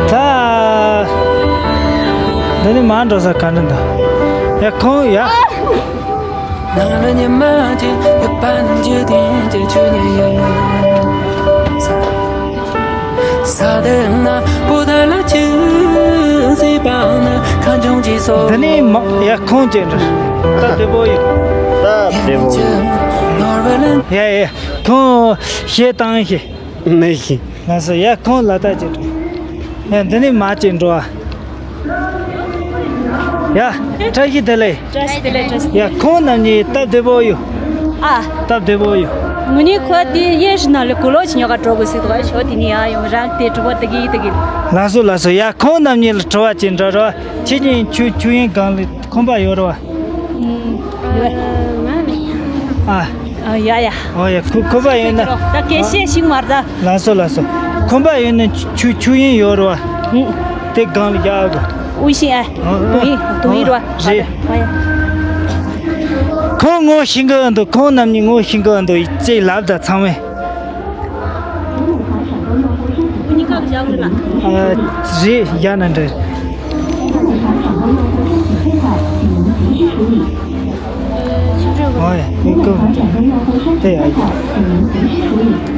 ད་འདི་ནས་མར་འགྲོ་ས་ག་འདྲ་འདུག་ཡ། ཁོང་ཡ། འདི་ནས་མ་ཡ། ཁོང་ཅན་རེད། སྟབས་བདེ་པོ་ཡོད། སྟབས་བདེ་པོ་ཡོད། ཡ་ཡ། ཁོང་གཞས་བཏང་ཤེས། ནས་ཤེས། ལགས་སོ། ཡ། ཁོང་ལ་དྭགས་ཅན་རེད། ཡ། འདི་ནས་མར་ཅིག་འགྲོ་ཨ། ཡ། བཀྲ་ཤིས་བདེ་ལེགས། བཀྲ་ཤིས་བདེ་ལེགས། བཀྲ་ཤིས། ཡ། ཁོང་རྣམ་གཉིས་སྟབས་བདེ་པོ་ཡོད། ཨ། སྟབས་བདེ་པོ་ཡོད། ངུ་ནི་ཁོ་དེ་གཡས་ཞིག་ན་ལས་གུ་ལོ་ཞིག་ཉོ་ག་འགྲོ་དགོས་ཟེར་དུས་ཤོག་དེ་ནི་ཡ་ཡོང་རང་དེ་གྲུ་བ་དེ་གི་དེ་གི། ལགས་སོ་ལགས་སོ། ཡ། ཁོང་རྣམ་གཉིས་ལ་དྲི་བ་ཅིག་འདྲི་རོགས། ཁྱེད་ཀྱིས་ཆུ་ཆུ་ཡིན་སྒང་ལ་ཁོམ་པ་ཡོད་རེད་བ། ཨ། ཨ། ཡ་ཡ། ཨོ་ཡ། ཁོ་ཁོམ་པ་ཡོད་ན། ད་སྐད་ཆ་ཞིག་མར་ད། ལགས་སོ་ལགས་སོ། ཁོམ་པ་ཡོད་ན་ཆུ་ཆུ་ཡིན་ཡོད་རེད་བ། ཨུ། དེ་སྒང་ལ་རྒྱག་གི། ཨུ་ཤི་ཨ། ཨོ། དུང་ཡིན་དུང་ཡིན་རེད་བ། རེད། ཨ་ཡ། ཁོང་ངོ་ཤེས་གི་འདུག་ཁོང་རྣམ་གཉིས་ངོ་ཤེས་གི་འདུག་ཅེས་ལབ་ད་ཚང་མས། ཨ། རེད། ཡ་ན་འདྲ། ཨོ་ཡ། ཨི་ཀོ། དེ་ཡ།